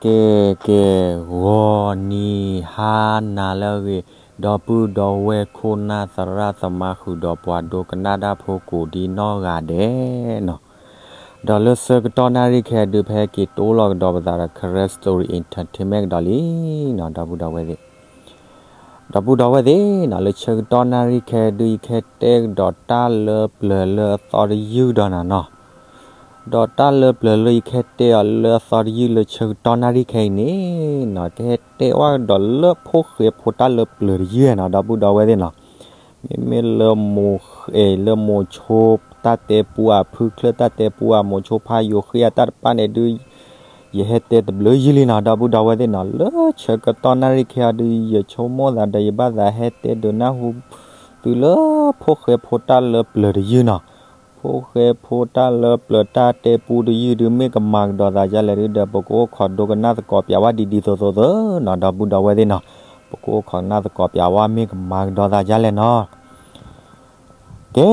ကဲ ကဲ ဂီၤနံၤဟါနၤလၢအဂ့ၤ, ဒီပုၢ်ဒီဝဲၢ်ခိၣ်နၢ်သရၣ်သမါဃုာ်ဒီးပှၤဒိကနၣ်တၢ်ဖိကိးဒံနီၢ်ဂၤဒဲးနီၤ, ဒီးလၢဆၢကတီၢ်နၣ်ရံၣ်ခဲအံၤဒုး ဖဲက့ၤတိၢ်လီၤကဒီးပသးဒီး Karen Story Entertainment ကဒီးလံနီၤ, ဒီပုၢ်ဒီဝဲၢ်သ့ၣ် ဒီပုၢ်ဒီဝဲၢ်သ့ၣ်နီၤ, လၢဆၢကတီၢ်နၣ်ရံၣ်ခဲအံၤဒုး ယကဟဲတဲကဒီးတၢ်လၢပျၢၤလၢအသီတယုၢ်ဒီးနၤနီၤ, ဒီးတၢ်လၢပျၢၤလၢယကဟဲတဲအီၤလၢအသီတယုၢ်လၢဆၢကတီၢ်နၣ်ရံၣ်ခဲအံၤန့ၣ်နီၤ, ကဟဲတဲဝဲကဒီးလၢဖိဃဲဖိတၢ်လၢပျၢၤတယုၢ်နီၤ, ဒီပုၢ်ဒီဝဲၢ်သ့ၣ်နီၤ, မ့မ့ၢ်လၢမိၢ်ဃဲ လၢမိၢ်ဆိတၢ်တဲပူအဖုချၢ တၢ်တဲပူအမိၢ်ဆိဖါယိၤဃ့အတၢ်တပၣ်န့ၣ်ဒုး ယဟဲတဲတဘျုးယုၢ်လံနီၤ, ဒီပုၢ်ဒီဝဲၢ်သ့ၣ်နီၤ, လၢဆၢကတီၢ်နၣ်ရံၣ်ခဲအံၤဒုး ယဆိကမိၣ်သးဒီးယဘၣ်သးဟဲတဲဒုးနၢ်ဟူသုလၢဖိဃဲဖိတၢ်လၢပျၢၤတယုၢ်နီၤ, ဖိဃဲဖိတၢ်လၢပျၢၤတၢ်တဲပူတယုၢ်ဒုး မ့ၢ်ကမၤကဒီးသးဒ်လဲၣ်ဒုးဒီး ပကအိၣ်ခိးဒိကနၣ်သကိးပၠးဝဲဒ်ဒ်သိးသိးသိးနီၤ, ဒီပုၢ်ဒီဝဲၢ်သ့ၣ်နီၤ, ပကအိၣ်ခိးကနၣ်သကိးပၠးဝဲမ့ၢ်ကမၤကဒီးသးဒ်လဲၣ်နီၤ. ကဲ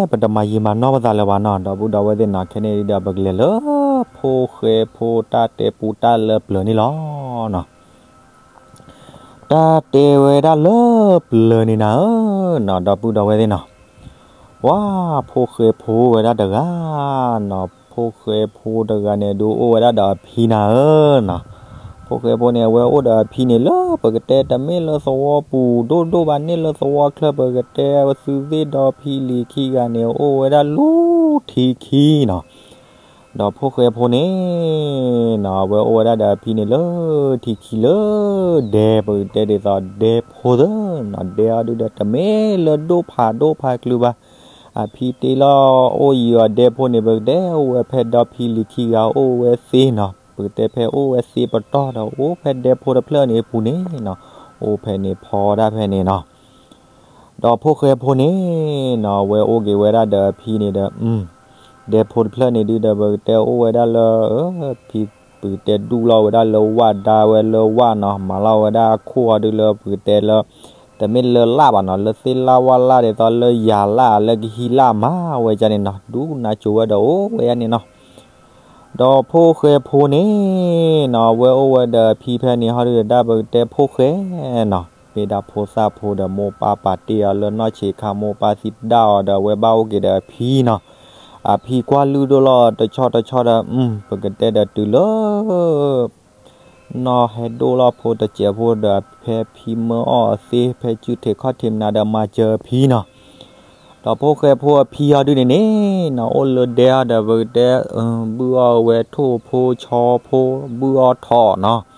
ပတမၤယံာ်မၤနီၢ်ပသးလၢၤဘၣ်နီၤ, ဒီပုၢ်ဒီဝဲၢ်သ့ၣ်နီၤ, ခဲန့ၣ်ဒုးဒီး ပကလဲၤလၢဖိဃဲဖိတၢ်တဲပူတၢ်လၢပျၢၤန့ၣ်လီၤနီၤ. တၢ်တဲဝဲဒၣ်လၢပျၢၤန့ၣ်နၤဧၢနီၤ, ဒီပုၢ်ဒီဝဲၢ်သ့ၣ်နီၤ, ပှၤဖိဃဲဖိဝဲဒၣ်တဂၤနီၤ, ဖိဃဲဖိတဂၤန့ၣ်ဒုးအိၣ်ဝဲဒၣ်ဒီးအဖံနၤဧၢနီၤ. ဖိဃဲဖိန့ၣ် အဝဲအိၣ်ဒီးအဖံန့ၣ်လၢပကတဲတမ့ၢ်လၢသဝီပူၤဒိၣ်ဒိၣ်ဘၣ်န့ၣ်, လၢသဝီချၢပကတဲသုသ့ၣ်ဒီးဖံလံၤခံဂၤန့ၣ် အိၣ်ဝဲဒၣ်လၢထံခံနီၤ. ဒီးဖိဃဲဖိန့ၣ်နီၤ, အဝဲအိၣ်ဝဲဒၣ်ဒီးအဖံန့ၣ်လၢထံခံလၢဒဲ ပကတဲဒ်သိးဒဲဖိသၢနီၤ, ဒဲအီၤဒုးဒီးတမ့ၢ်လၢဒိၣ်ဖးဒိၣ်ဖးကျုဘၣ်. အဖံတ့လီၤအိၣ်ယံၤအီၤဒဲဖိန့ၣ် ပကတဲအိၣ်ဝဲဖဲဒီဖံလံၤခံဂၤအိၣ်ဝဲသ့နီၤ, ပကတဲဖဲအိၣ်ဝဲသ့ပတီၢ်ဒီး အိၣ်ဖဲဒဲဖိတဖျၢၣ်န့ၣ်အပူၤန့ၣ်နီၤ, အိၣ်ဖဲန့ၣ်ဖီဒၣ်ဖဲန့ၣ်နီၤ. ဒီးဖိဃဲဖိန့ၣ်နီၤ, အဝဲအိၣ်က့ၤဝဲဒၣ်ဒီးအဖံန့ၣ်ဒီး ဒဲဖိတဖျၢၣ်န့ၣ်ဒုးဒီး ပကတဲအိၣ်ဝဲဒၣ်လၢ ဖံ ပကတဲဒူၣ်လီၤဝဲဒၣ်လၢဝၣ် ဒါဝဲလၢဝၣ်နီၤ, မၤလီၤဝဲဒၣ်အခိၣ်အီၤဒုးလၢပကတဲလၢ တမ့ၢ်လၢလၣ်ဘၣ်နီၤ, လၢသ့ၣ်လၣ်ဝၣ်လၣ်ဒ်သိးလၢယၤလၣ်လၢကဟံးလၣ်မၤဝဲဒ်န့ၣ်နီၤ, ဒူၣ်နါစိၤဝဲဒီးအိၣ်ဝဲဒၣ်န့ၣ်နီၤ. ဒီးဖိဃဲဖိန့ၣ်နီၤ, အဝဲအိၣ်ဝဲဒီးအဖံဖဲန့ၣ်ဟီဒုးဒီး ပကတဲဖိဃဲနီၤ, မ့ၢ်ဒၣ်ဖိသၣ်ဖိဒီး မိၢ်ပၢ်ပာ်တ့ၢ်အီၤလၢနီၢ်ဆံးခါ, မိၢ်ပၢ်သံဒၣ်အီၤဒီး အဝဲဘၣ်အိၣ်က့ၤဒီးအဖံနီၤ. အဖံကွၢ်လုၢ်ဒိၣ်လီၤတဆီတဆီဒီး ပကတဲဒီးတုၤလၢ နီၢ်ဟဲဒိၣ်လီၤဖိတစဲးဖိဒီး ဖဲဖံမၢအီၣ်အီၤသ့ ဖဲစုထံးခီၣ်ထံးမနုၤဒီး မၤစၢၤအဖံနီၤ. ဒီးဖိဃဲဖိအဖံအီၤဒုးန့ၣ်န့ၣ်နီၤ, အိၣ်လၢဒဲအီၤဒီး ပကတဲ ဘုၣ်အီၣ်ဝဲထိၣ်ဖိဆီဖိ ဘုၣ်အီၣ်ထိၣ်နီၤ.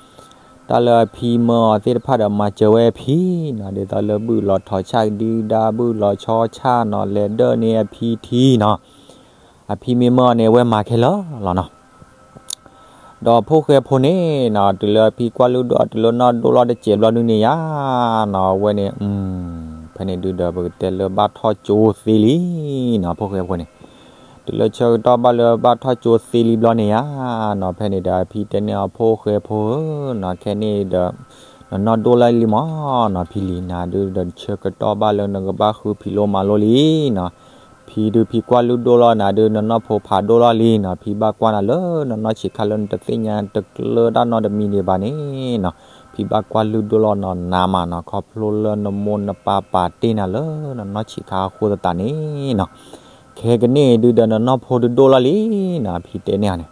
တၢ်လၢအဖံမၢအီၤသ့ၣ်တဖၣ်ဒီး မၤစၢၤဝဲအဖံနီၤ, ဒ်သိးလၢဘုၣ်လီၤထိၣ်ဆၣ်ကဒုဒါ ဘုၣ်လီၤဆီဆၣ်နီၤ, လဲၤဒၢၣ်န့ၢ်အဖံထံနီၤ. အဖံမ့ၢ်မၢအီၤန့ၣ် အဝဲမၤခဲလၢာ်လီၤနီၤ. ဒီးဖိဃဲဖိန့ၣ်နီၤ, တုၤလၢအဖံကွၢ်လုၢ်ဒိၣ် တုၤလၢနီၢ်ဒိၣ်လီၤတစဲးဘျီဒုးန့ၣ်ယါနီၤ, အဝဲန့ၣ် ဖဲန့ၣ်ဒုးဒီး ပကတဲလၢဘၣ်ထီၣ်ကၠိသ့လံနီၤ, ဖိဃဲဖိန့ၣ်. တုၤလၢဆၢကတီၢ်ဘၣ်လၢဘၣ်ထီၣ်ကၠိသ့လံဘျီန့ၣ်ယါနီၤ, ဖဲန့ၣ်ဒီးအဖံတဲန့ၢ်အီၤ ဖိဃဲဖိဧၢနီၤ, ခဲန့ၣ်ဒီး နနီၢ်ဒိၣ်လီၤလံမၢနီၤ, ဖံလံၤနၤဒုးဒီး ဆၢကတီၢ်ဘၣ်လၢနကဘၣ်ဃုဖံးလိမၤလိလံနီၤ. ဖံဒုးဖံကွၢ်လုၢ်ဒိၣ်လီၤနၤဒုး နနီၢ်ဖိဖးဒိၣ်လီၤလံနီၤ, ဖံဘၣ်ကွၢ်နၤလၢနနီၢ်ဆံးခါလၢနတသ့ၣ်ညါတကျၢတၢ်နီတမံၤဒံးဘၣ်န့ၣ်နီၤ, ဖံဘၣ်ကွၢ်လုၢ်ဒိၣ်လီၤနၤနၤမးနီၤ, ခီဖျိလၢနမိၢ်နပၢ်ပာ်တ့ၢ်နၤလၢနနီၢ်ဆံးခါအဃိသတးန့ၣ်နီၤ, ခဲကနံၣ်အံၤဒုးဒီးနနီၢ်ဖိဒုးဒိၣ်လီၤလံနီၤ, ဖံတဲန့ၢ်အီၤန့ၣ်.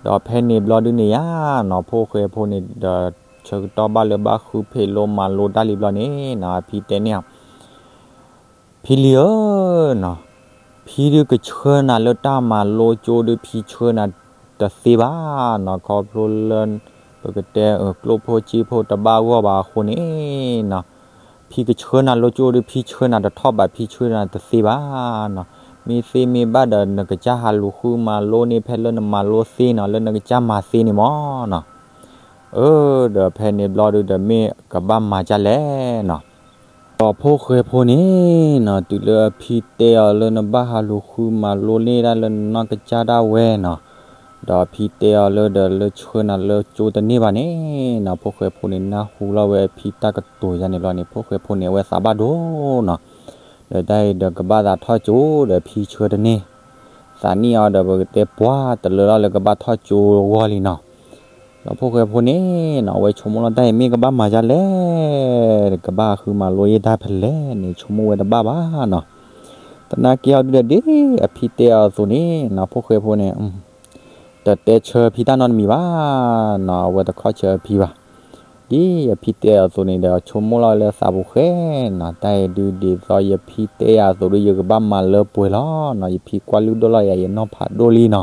ဒီးဖဲန့ၣ်ဘျီဒုးန့ၣ်ယါနီၤ, ဖိဃဲဖိန့ၣ်ဒီး ဆၢကတီၢ်ဘၣ်လၢဘၣ်ဃုဖံးလိမၤလိတၢ်လံဘျီန့ၣ်နီၤ, ဖံတဲန့ၢ်အီၤ ဖံလံၤဧၢနီၤ, ဖံဒုးကဆှၢနၤလၢတၢ်မၤလိကၠိဒုး ဖံဆှၢနၤတသ့ဘၣ်နီၤ, ခီဖျိလၢ ပကတဲ ကျိၣ်ဖိစ့ဖိတဘၣ်ဂီၢ်ဘၣ်အဃိန့ၣ်နီၤ, ဖံကဆှၢနၤလိကၠိဒုး ဖံဆှၢနၤတထီၣ်ဘၣ်, ဖံဆှၢနၤတသ့ဘၣ်နီၤ. မ့ၢ်သ့မ့ၢ်ဘၣ်ဒီး နကစၢ်ဟးလူၤဃုမၤလိန့ၢ် ဖဲလၢနမၤလိသ့နီၤ, လၢနကစၢ်မၤသ့န့ၣ်မၢနီၤ. အၢ ဒီးဖဲန့ၣ်ဘျီဒုးဒီး မ့ၢ်ကဘၣ်မၤဒ်လဲၣ်နီၤ. ဒီးဖိဃဲဖိန့ၣ်နီၤ, တုၤလၢအဖံတဲအီၤလၢနဘၣ်ဟးလူၤဃုမၤလိန့ၢ်ဒၣ်လၢနနီၢ်ကစၢ်ဒၣ်ဝဲနီၤ, ဒီးအဖံတဲအီၤလၢဒီးလၢဆှၢနၤလၢကၠိတန့ၢ်ဘၣ်န့ၣ်နီၤ, ဖိဃဲဖိန့ၣ်နၢ်ဟူလီၤဝဲအဖံတၢ်ကတိၤယါန့ၣ်ဘျီန့ၣ် ဖိဃဲဖိန့ၣ် အဝဲသးဘၣ်ဒိနီၤ. ဒီးတၢ်အံၤဒီးကဘၣ်သးထီၣ်ကၠိဒီးဖံဆှၢတန့ၢ်, သးနံၣ်အီၤဒီးပကတဲပှၤတလၢလီၤလၢကဘၣ်ထီၣ်ကၠိအဂီၢ်လံနီၤ. ဒီးဖိၣ်ဃဲဖိန့ၣ်နီၤ အဝဲဆိကမိၣ်လီၤတၢ်အံၤမ့ၢ်ကဘၣ်မၤဒ်လဲၣ်, ကဘၣ်ဃုမၤလိယ့ၢ်တၢ်ဖဲလဲၣ်န့ၣ် ဆိကမိၣ်ဝဲတဘၣ်ဘၣ်နီၤ. သနာ်က့အီၤဒုဒီး ဒ်အဖံတဲအီၤအသိးန့ၣ်နီၤ ဖိၣ်ဃဲဖိန့ၣ် တတဲဆၢဖံတၢ်နီတမံၤဘၣ်နီၤ, အဝဲတခီၣ်ဆၢအဖံဘၣ်. ဒ်အဖံတဲအီၤအသိးန့ၣ်ဒီး ဆိကမိၣ်လီၤလၢသးပူၤဃဲနီၤ, တၢ်အံၤဒုဒ်သိးယဖံတဲယၤအသိးဒု ယကဘၣ်မၤလၢပှဲၤလီၤနီၤ, ယဖံကွၢ်လုၢ်ဒိၣ်လီၤယၤ ယနီၢ်ဖးဒိၣ်လံနီၤ.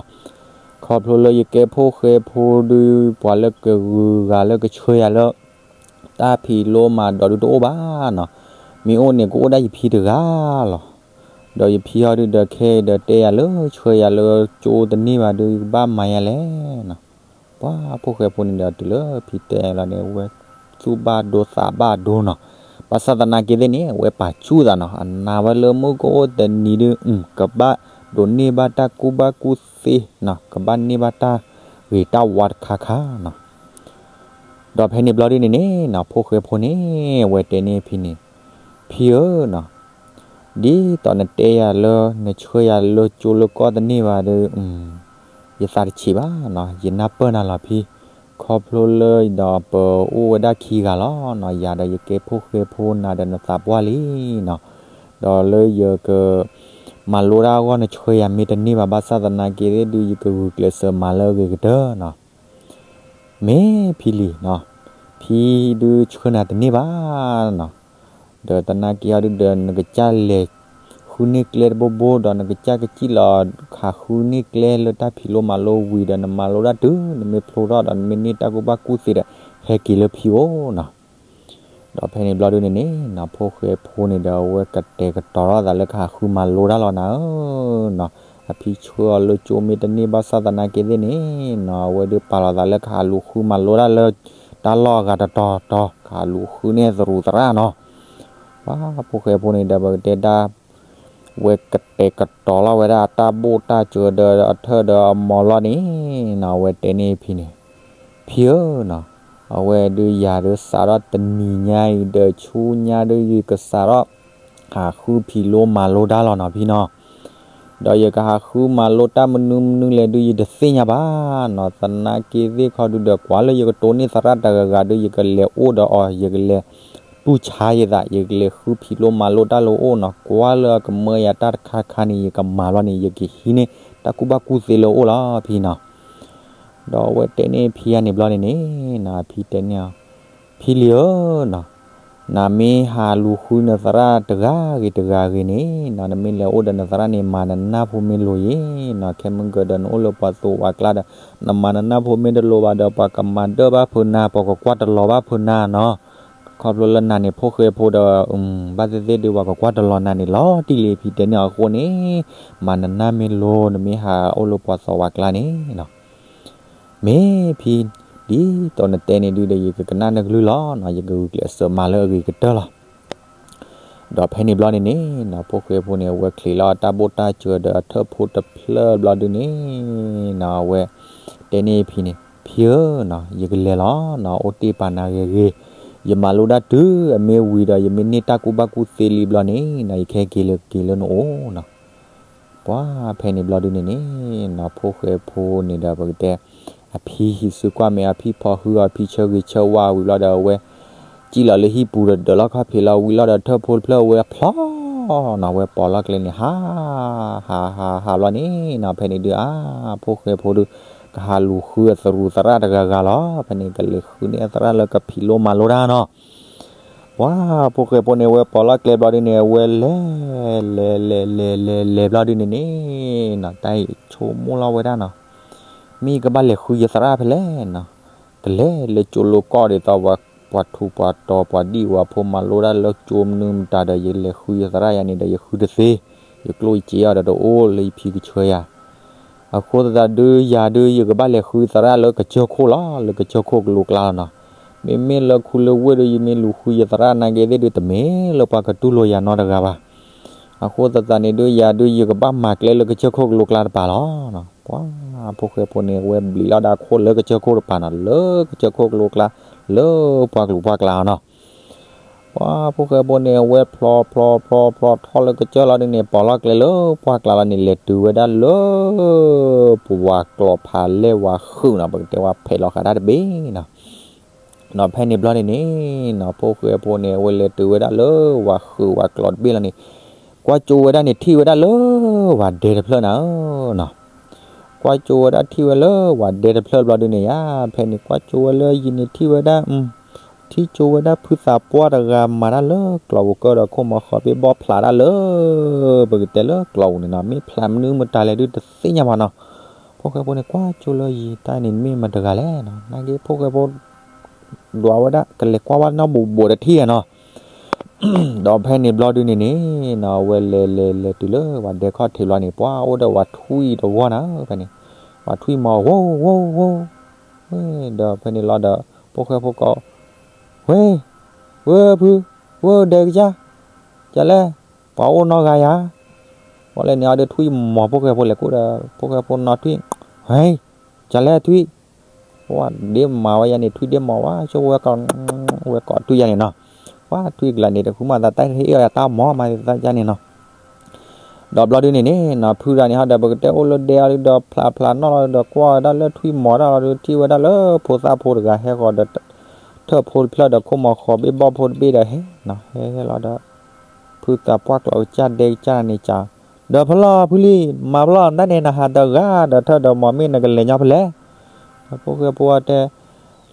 ခီဖျိလၢယကဲဖိၣ်ဃဲဖိဒု ပှၤလၢကဂုၤဂၤလၢကဆှၢယၤလၢ တၢ်ဖံးလိမၤဒိးဒုတအိၣ်ဘၣ်နီၤ, မ့ၢ်အိၣ်န့ၣ်ကအိၣ်ဒၣ်ယဖံတဂၤလီၤ. ဒီးယဖံဟီဒုဒီးခဲအံၤဒီးတဲယၤလၢကၠိတန့ၢ်ဘၣ်ဒု ယကဘၣ်မၤယၤလဲၣ်နီၤ. ပှၤဖိၣ်ဃဲဖိန့ၣ်ဒီးတုၤလၢဖံတဲလီၤန့ၣ် ဝဲသူၣ်ဘၣ်ဒိသးဘၣ်ဒိနီၤ. ဘၣ်ဆၣ်သနာ်က့သ့ၣ်န့ၣ် အဝဲပာ်ဆူၣ်သးနီၤ, အနာ်ဝဲလၢမုၢ်ကအိၣ်တနံၤဒု ကဘၣ်ဒိးန့ၢ်ဘၣ်တၢ်ကူၣ်ဘၣ်ကူၣ်သ့နီၤ, ကဘၣ်န့ၢ်ဘၣ်တၢ်ဂ့ၤတၢ်ဝါတခါခါနီၤ. ဒီးဖဲန့ၣ်ဘျီဒုန့ၣ်န့ၣ်နီၤ ဖိၣ်ဃဲဖိန့ၣ် အဝဲတဲန့ၢ်ဖံန့ၣ်, ဖံဧၢနီၤ, ဒ်သိးနတဲယၤလၢ နဆှၢယၤလၢကၠိလၢကီၢ်တန့ၢ်ဘၣ်ဒီး ယသးတဆံးဘၣ်နီၤ, ယနၢ်ပၢၢ်နၤလီၤဖံ, ခီဖျိလၢဒီးပအိၣ်ဝဲဒၣ်ခံဂၤလီၤနီၤ, ယၤဒီးယကဲဖိၣ်ဃဲဖိနၤဒီးနသးပှၢ်လံနီၤ, ဒီးလၢယက မၤလိတၢ်အဂီၢ်နဆှၢယၤမ့ၢ်တန့ၢ်ဘၣ် ဘၣ်ဆၣ်သနာ်က့သ့ၣ်ဒု ယကဂုာ်ကျဲးစၢးမၤလၢအဂ့ၤကတၢၢ်နီၤ. မ့ၢ်ဖံလံနီၤ, ဖံဒုဆှၢနၤတန့ၢ်ဘၣ်နီၤ, ဒီးသနာ်က့အီၤဒုဒီး နကစၢ်လဲၤဃုန့ၢ်ကျဲတဘိဘိဒီး နကစၢ်ကစံၣ်လီၤဟးဃုန့ၢ်ကျဲလၢတၢ်ဖံးလိမၤလိဝံၤဒီး နမၤလိတၢ်တုၤ နမ့ၢ်ဖျိထီၣ်ဒီး နမ့ၢ်န့ၢ်တၢ်ကူၣ်ဘၣ်ကူၣ်သ့ဒီး ဟဲက့ၤလၢဖံအိၣ်နီၤ. ဒီးဖဲန့ၣ်ဘျီဒုန့ၣ်န့ၣ်နီၤ ဖိၣ်ဃဲဖိန့ၣ်ဒီး အဝဲကတဲာ်ကတီၤထီၣ်သးလၢကဟးဃုမၤလိတၢ်လီၤနၤဧၢနီၤ, အဖံဆှၢအီၤလၢကၠိမ့ၢ်တန့ၢ်ဘၣ်ဆၣ်သနာ်က့သ့ၣ်န့ၣ်နီၤ အဝဲဒုးပာ်လီၤသးလၢကဟးလူၤဃုမၤလိတၢ်လၢ တၢ်လီၢ်အဂၤတတီၤတီၤ ကဟးလူၤဃုန့ၢ်သရူးသရၣ်နီၤ. ပှၤဖိၣ်ဃဲဖိန့ၣ်ဒီး ပကတဲဒၣ် ဝဲကတဲာ်ကတီၤလီၤဝဲဒၣ်အတၢ်ဘိၣ်တၢ်စၢၤဒီးအထၢၣ်ဒီးအမီၤလီၤန့ၣ်နီၤ အဝဲတဲန့ၢ်ဖံန့ၣ်, ဖံဧၢနီၤ, အဝဲဒုးယၤဒုးစးထီၣ်တနံၤညါအံၤဒီး ဆူညါဒုးယကစးထီၣ် ဟးဃုဖံးလိမၤလိတၢ်လီၤနီၤဖံနီၤ. ဒီးယကဟးဃုမၤလိတၢ်မနုၤမနုၤလဲၣ်ဒုး ယတသ့ၣ်ညါဘၣ်နီၤ, သနာ်က့သ့ၣ်ခီဒုဒီး ကွၢ်လၢယကတိၢ်န့ၢ်သရၣ်တဂၤဂၤဒုး ယကလဲၤအိၣ်ဒီးအီၤ ယကလဲၤတူၢ်ဆါယသး ယကလဲၤဃုဖံးလိမၤလိတၢ်လၢအအိၣ်နီၤ, ကွၢ်လၢအကမၢယၤတၢ်တခါခါန့ၣ် ယကမၤလီၤန့ၣ် ယကဟံးန့ၢ်တၢ်ကူၣ်ဘၣ်ကူၣ်သ့လၢအအိၣ်လီၤဖံနီၤ. ဒီးအဝဲတဲန့ၢ်ဖံယၤန့ၣ်ဘျီန့ၣ်န့ၣ်နီၤ ဖံတဲန့ၢ်အီၤ, ဖံလံဧၢနီၤ, နမ့ၢ်ဟးလူၤဃုနသရၣ်တဂၤဂ့ၤတဂၤဂ့ၤန့ၣ်နီၤ, နမ့ၢ်လဲၤအိၣ်ဒီးနသရၣ်န့ၣ် မၤနနၢ်ဖိမ့ၢ်လိၤယ့ၤနီၤ, ခဲမုၢ်ကၢၤဒီးနအိၣ်လၢပှၤသိးဝၤကျါဒီး နမၤနနၢ်ဖိမ့ၢ်တလိၤဘၣ်ဒီး ပှၤကမၤဒၢၣ်ဘၣ်ဖုးနၤ ပှၤကကွၢ်တလီၤဘၣ်ဖုးနၤနီၤ. ခီဖျိလၢနၤန့ၣ် ဖိၣ်ဃဲဖိဒီး ဘၣ်သ့ၣ်သ့ၣ်ဒုး ပှၤကကွၢ်တလီၤနၤန့ၣ်လီၤတံၢ်လံ ဖံတဲန့ၢ်အီၤအဃိန့ၣ် မၤနနၢ်မ့ၢ်လိၤ နမ့ၢ်ဟးအိၣ်လၢပှၤသိးဝၤကျါန့ၣ်နီၤ. မ့ၢ်ဖံ ဒ်သိးနတဲန့ၣ်ဒုဒီး ယကကနၣ်နကလုၢ်လီၤနီၤ, ယကဂုာ်ကျဲးစၢးမၤလၢအဂ့ၤကတၢၢ်လီၤ. ဒီးဖဲန့ၣ်ဘျီန့ၣ်န့ၣ်နီၤ ဖိၣ်ဃဲဖိန့ၣ် အဝဲချံးလီၤအတၢ်ဘိၣ်တၢ်စၢၤဒီးအထၢၣ်ဖိတဖျၢၣ်ဘျီဒုန့ၣ်နီၤ အဝဲတဲန့ၢ်ဖံန့ၣ်, ဖံဧၢနီၤ, ယကလဲၤလီၤနီၤ, အိၣ်တ့ၢ်ပာ်နၤဂ့ၤဂ့ၤ, ယမၤလိတၢ်တုၤအမ့ၢ်ဝံၤဒီး ယမ့ၢ်န့ၢ်တၢ်ကူၣ်ဘၣ်ကူၣ်သ့လံဘျီန့ၣ်နီၤ ယကဟဲက့ၤလၢက့ၤလၢနအိၣ်နီၤ. ပှၤဖဲန့ၣ်ဘျီဒုန့ၣ်န့ၣ်နီၤ ဖိၣ်ဃဲဖိန့ၣ်ဒီး ပကတဲ အဖံဟံးစုကွၢ်မဲာ် အဖံဖီၣ်ဟုအီၤ အဖံဆၢဂ့ၤဆၢဝါဝံၤဘျီဒီး အဝဲ စံၣ်လီၤလၢဟံၣ်ပူၤဒီးဒၢးလီၤခီၣ်ဖံးလီၤဝံၤလီၤဒီး ထၢၣ်ဖိတဖျၢၣ်အဝဲဖျီနီၤ အဝဲပိာ်လီၤကျဲန့ၣ် ဟး ဟး ဟး ဟးဘျီန့ၣ်နီၤ ဖဲန့ၣ်ဒုး အါ ဖိၣ်ဃဲဖိဒုး ကဟးလူၤဃုအသရူးသရၣ်တဂၤဂၤလီၤ. ဖဲန့ၣ်ကလဲၤဃုန့ၢ်အသရၣ်လၢကဖံးလိမၤလိတၢ်နီၤ. ပှၤဖိၣ်ဃဲဖိန့ၣ် အဝဲပိာ်လီၤကျဲဘျီဒုန့ၣ် အဝဲလဲၤ လဲၤ လဲၤ လဲၤ လဲၤ လဲၤဘျီဒုန့ၣ်န့ၣ် နီၤ တၢ်အံၤဆိကမိၣ်လီၤဝဲဒၣ်နီၤ မ့ၢ်ယကဘၣ်လဲၤဃုယသရၣ်ဖဲလဲၣ်နီၤ. တလဲၤလၢကၠိလၢကီၢ်ဒ်သိး ပှၤထူးပှၤတီၤ ပှၤဒံၣ်ဝၤဖိမၤလိတၢ်လၢကၠိမနုၤမတၤဒီး ယလဲၤဃုယသရၣ်ယၤန့ၣ်ဒီး ယဃုတသ့, ယကျိၣ်ယစ့အီၤဒီးတအိၣ်လၢယဖံကဆှၢယၤ. အဃိသတးဒုးယၤဒုး ယကဘၣ်လဲၤဃုသရၣ်လၢကစၢၢ်ခိၣ်လီၤ. လၢကစၢၢ်ခိၣ်ကလိကျါလီၤနီၤ. မ့မ့ၢ်လၢခူလၢဝ့ၢ်ဒုး ယမ့ၢ်လူၤဃုယသရၣ်နာ်က့သ့ၣ်ဒုး တမ့ၢ်လၢပှၤကတူၢ်လိာ်ယၤနီတဂၤဘၣ်. အဃိသတးန့ၣ်ဒုး ယၤဒုး ယကဘၣ်မၤကျဲလၢကစၢၢ်ခိၣ်ကလိကျါတပၤလီၤ. ပှၤဖိၣ်ဃဲဖိန့ၣ် အဝဲဘျံးလီၤဒၣ်ခိၣ်လၢကစၢၢ်ခိၣ်တပၤနီၤ လၢကစၢၢ်ခိၣ်ကလိကျါ လၢပှၤကလူးပှၤကျါအီၤနီၤ. ပှၤဖိၣ်ဃဲဖိန့ၣ် အဝဲဖျိဖျိဖျိဖျိထီၣ်လၢကစၢၢ်လီၤဒုန့ၣ် ပိာ်လီၤကျဲလၢပှၢ်ကျါလီၤန့ၣ် လဲၤတုၤဝဲဒၣ်လၢ ပဝၤကျိာ်ဖးလဲၢ်ဝၤဃုာ်နီၤ ပကတဲဝဲဖဲးလီၤဃာ်တၢ်တဘ့ၣ်နီၤ. ဒီးဖဲန့ၣ်ဘျီန့ၣ်န့ၣ်နီၤ ဖိၣ်ဃဲဖိန့ၣ် အဝဲလဲၤတုၤဝဲဒၣ်လၢဝၤဃုာ်ဝၤကျိာ်တဘ့ၣ်လီၤန့ၣ် ကွၢ်ကၠိဝဲဒၣ်န့ၣ် ထံၣ်ဝဲဒၣ်လၢ ဝၤဒဲတဖျၢၣ်နၤဧၢနီၤ. ကွၢ်ကၠိဝဲဒၣ်ထံၣ်ဝဲလၢဝၤဒဲတဖျၢၣ်ဘျီဒုန့ၣ်ယါ ဖဲန့ၣ်ကွၢ်ကၠိဝဲလၢယံၤန့ၣ်ထံၣ်ဝဲဒၣ် ထံၣ်ကၠိဝဲဒၣ်ဖုသးပှၢ်တဂၤမၤတၢ်လၢကျီၢ်ပူၤကၢၢ်ဒီးခိၣ်မီၤဃီဘ့ၣ်ဘီၣ်ဖျးတၢ်လၢ ပကတဲလၢကျီၢ်ပူၤန့ၣ်နီၤ မ့ၢ်ဖျးမနုၤမတၤလဲၣ်ဒုတသ့ၣ်ညါဘၣ်နီၤ. ဖိၣ်ဃဲဖိန့ၣ် ကွၢ်ကၠိလၢယံၤတၢ်န့ၣ် မ့ၢ်မတၤတဂၤလဲၣ်နီၤ နာ်က့ဖိၣ်ဃဲဖိ ဒွးဝဲဒၣ် ကလဲၤကွၢ်ဝဲနီတဘိးဘိးတထံၣ်ဧါနီၤ. ဒီးဖဲန့ၣ်ဘျီဒုန့ၣ်န့ၣ်နီၤ အဝဲလဲၤလဲၤလဲၤတုၤလၢဝၤဒဲခီၣ်ထံးဘျီန့ၣ် ပှၤအိၣ်ဒီးဝၤထွံၣ်တဝီနၤ ဖဲန့ၣ် ဝၤထွံၣ်မီၤ ဝိၢ်ဝိၢ်ဝိၢ် ဒီးဖဲန့ၣ်လီၤဒီး ဖိၣ်ဃဲဖိကိး ဝ့ၢ် ဝ့ၢ်ဖု ဝ့ၢ်ဒဲကစၢ် ကလဲၣ် ပှၤအိၣ်နီတဂၤယၤ ဝဲလဲၣ်န့ၣ်အီၤဒီးထွံၣ်မီၤ ဖိၣ်ဃဲဖိလဲၤကိးဒီး ဖိၣ်ဃဲဖိနီၤထွံၣ် ဝ့ၢ် ကလဲၣ်ထွံၣ် ပှၤဒ့မၤဝဲယၤန့ၣ် ထွံၣ်ဒ့မီၤဝဲ ဆိဝဲကိး ဝဲကိးထွံၣ်ယၤန့ၣ်နီၤ. ပှၤထွံၣ်ကျါန့ၣ် တဃုမၤသးတၢ်ဟ့ၣ်အီၤယၤတၢ်မီၤမၤသးယၤန့ၣ်နီၤ. ဒီးဘျီဒုန့ၣ်န့ၣ်နီၤ ဖုတဂၤန့ၣ်ဟီဒီး ပကတဲအိၣ်လၢဒဲအီၤဒုဒီး ဖျးဖျးနီၣ်လီၤဒီး ကွၢ်ဝဲဒၣ်လၢထွံၣ်မီၤတၢ်လီၤဒီး ထံၣ်ဝဲဒၣ်လၢဖိသၣ်ဖိတဂၤဟဲဃီၤဒီး ထၢၣ်ဖိတဖျၢၣ်ဒီးခိၣ်မီၤဃီဘ့ၣ်ဘီၣ်ဖိတဘ့ၣ်ဒီးဟဲနီၤ ဟဲဟဲလီၤဒီး ဖုသးပှၢ်ကျိာ်ကစၢ်ဒဲကစၢ်န့ၣ်ကး ဒီးဖဲလီၤဖုလံ မၤဖဲလီၤ တၢ်န့ၣ်နဟးတဂၤဒီး ထၢၣ်ဒီးမီၤမ့ၢ်နကလဲၤညီဖဲလဲၣ်. ဒီးဖိၣ်ဃဲဖိတဲ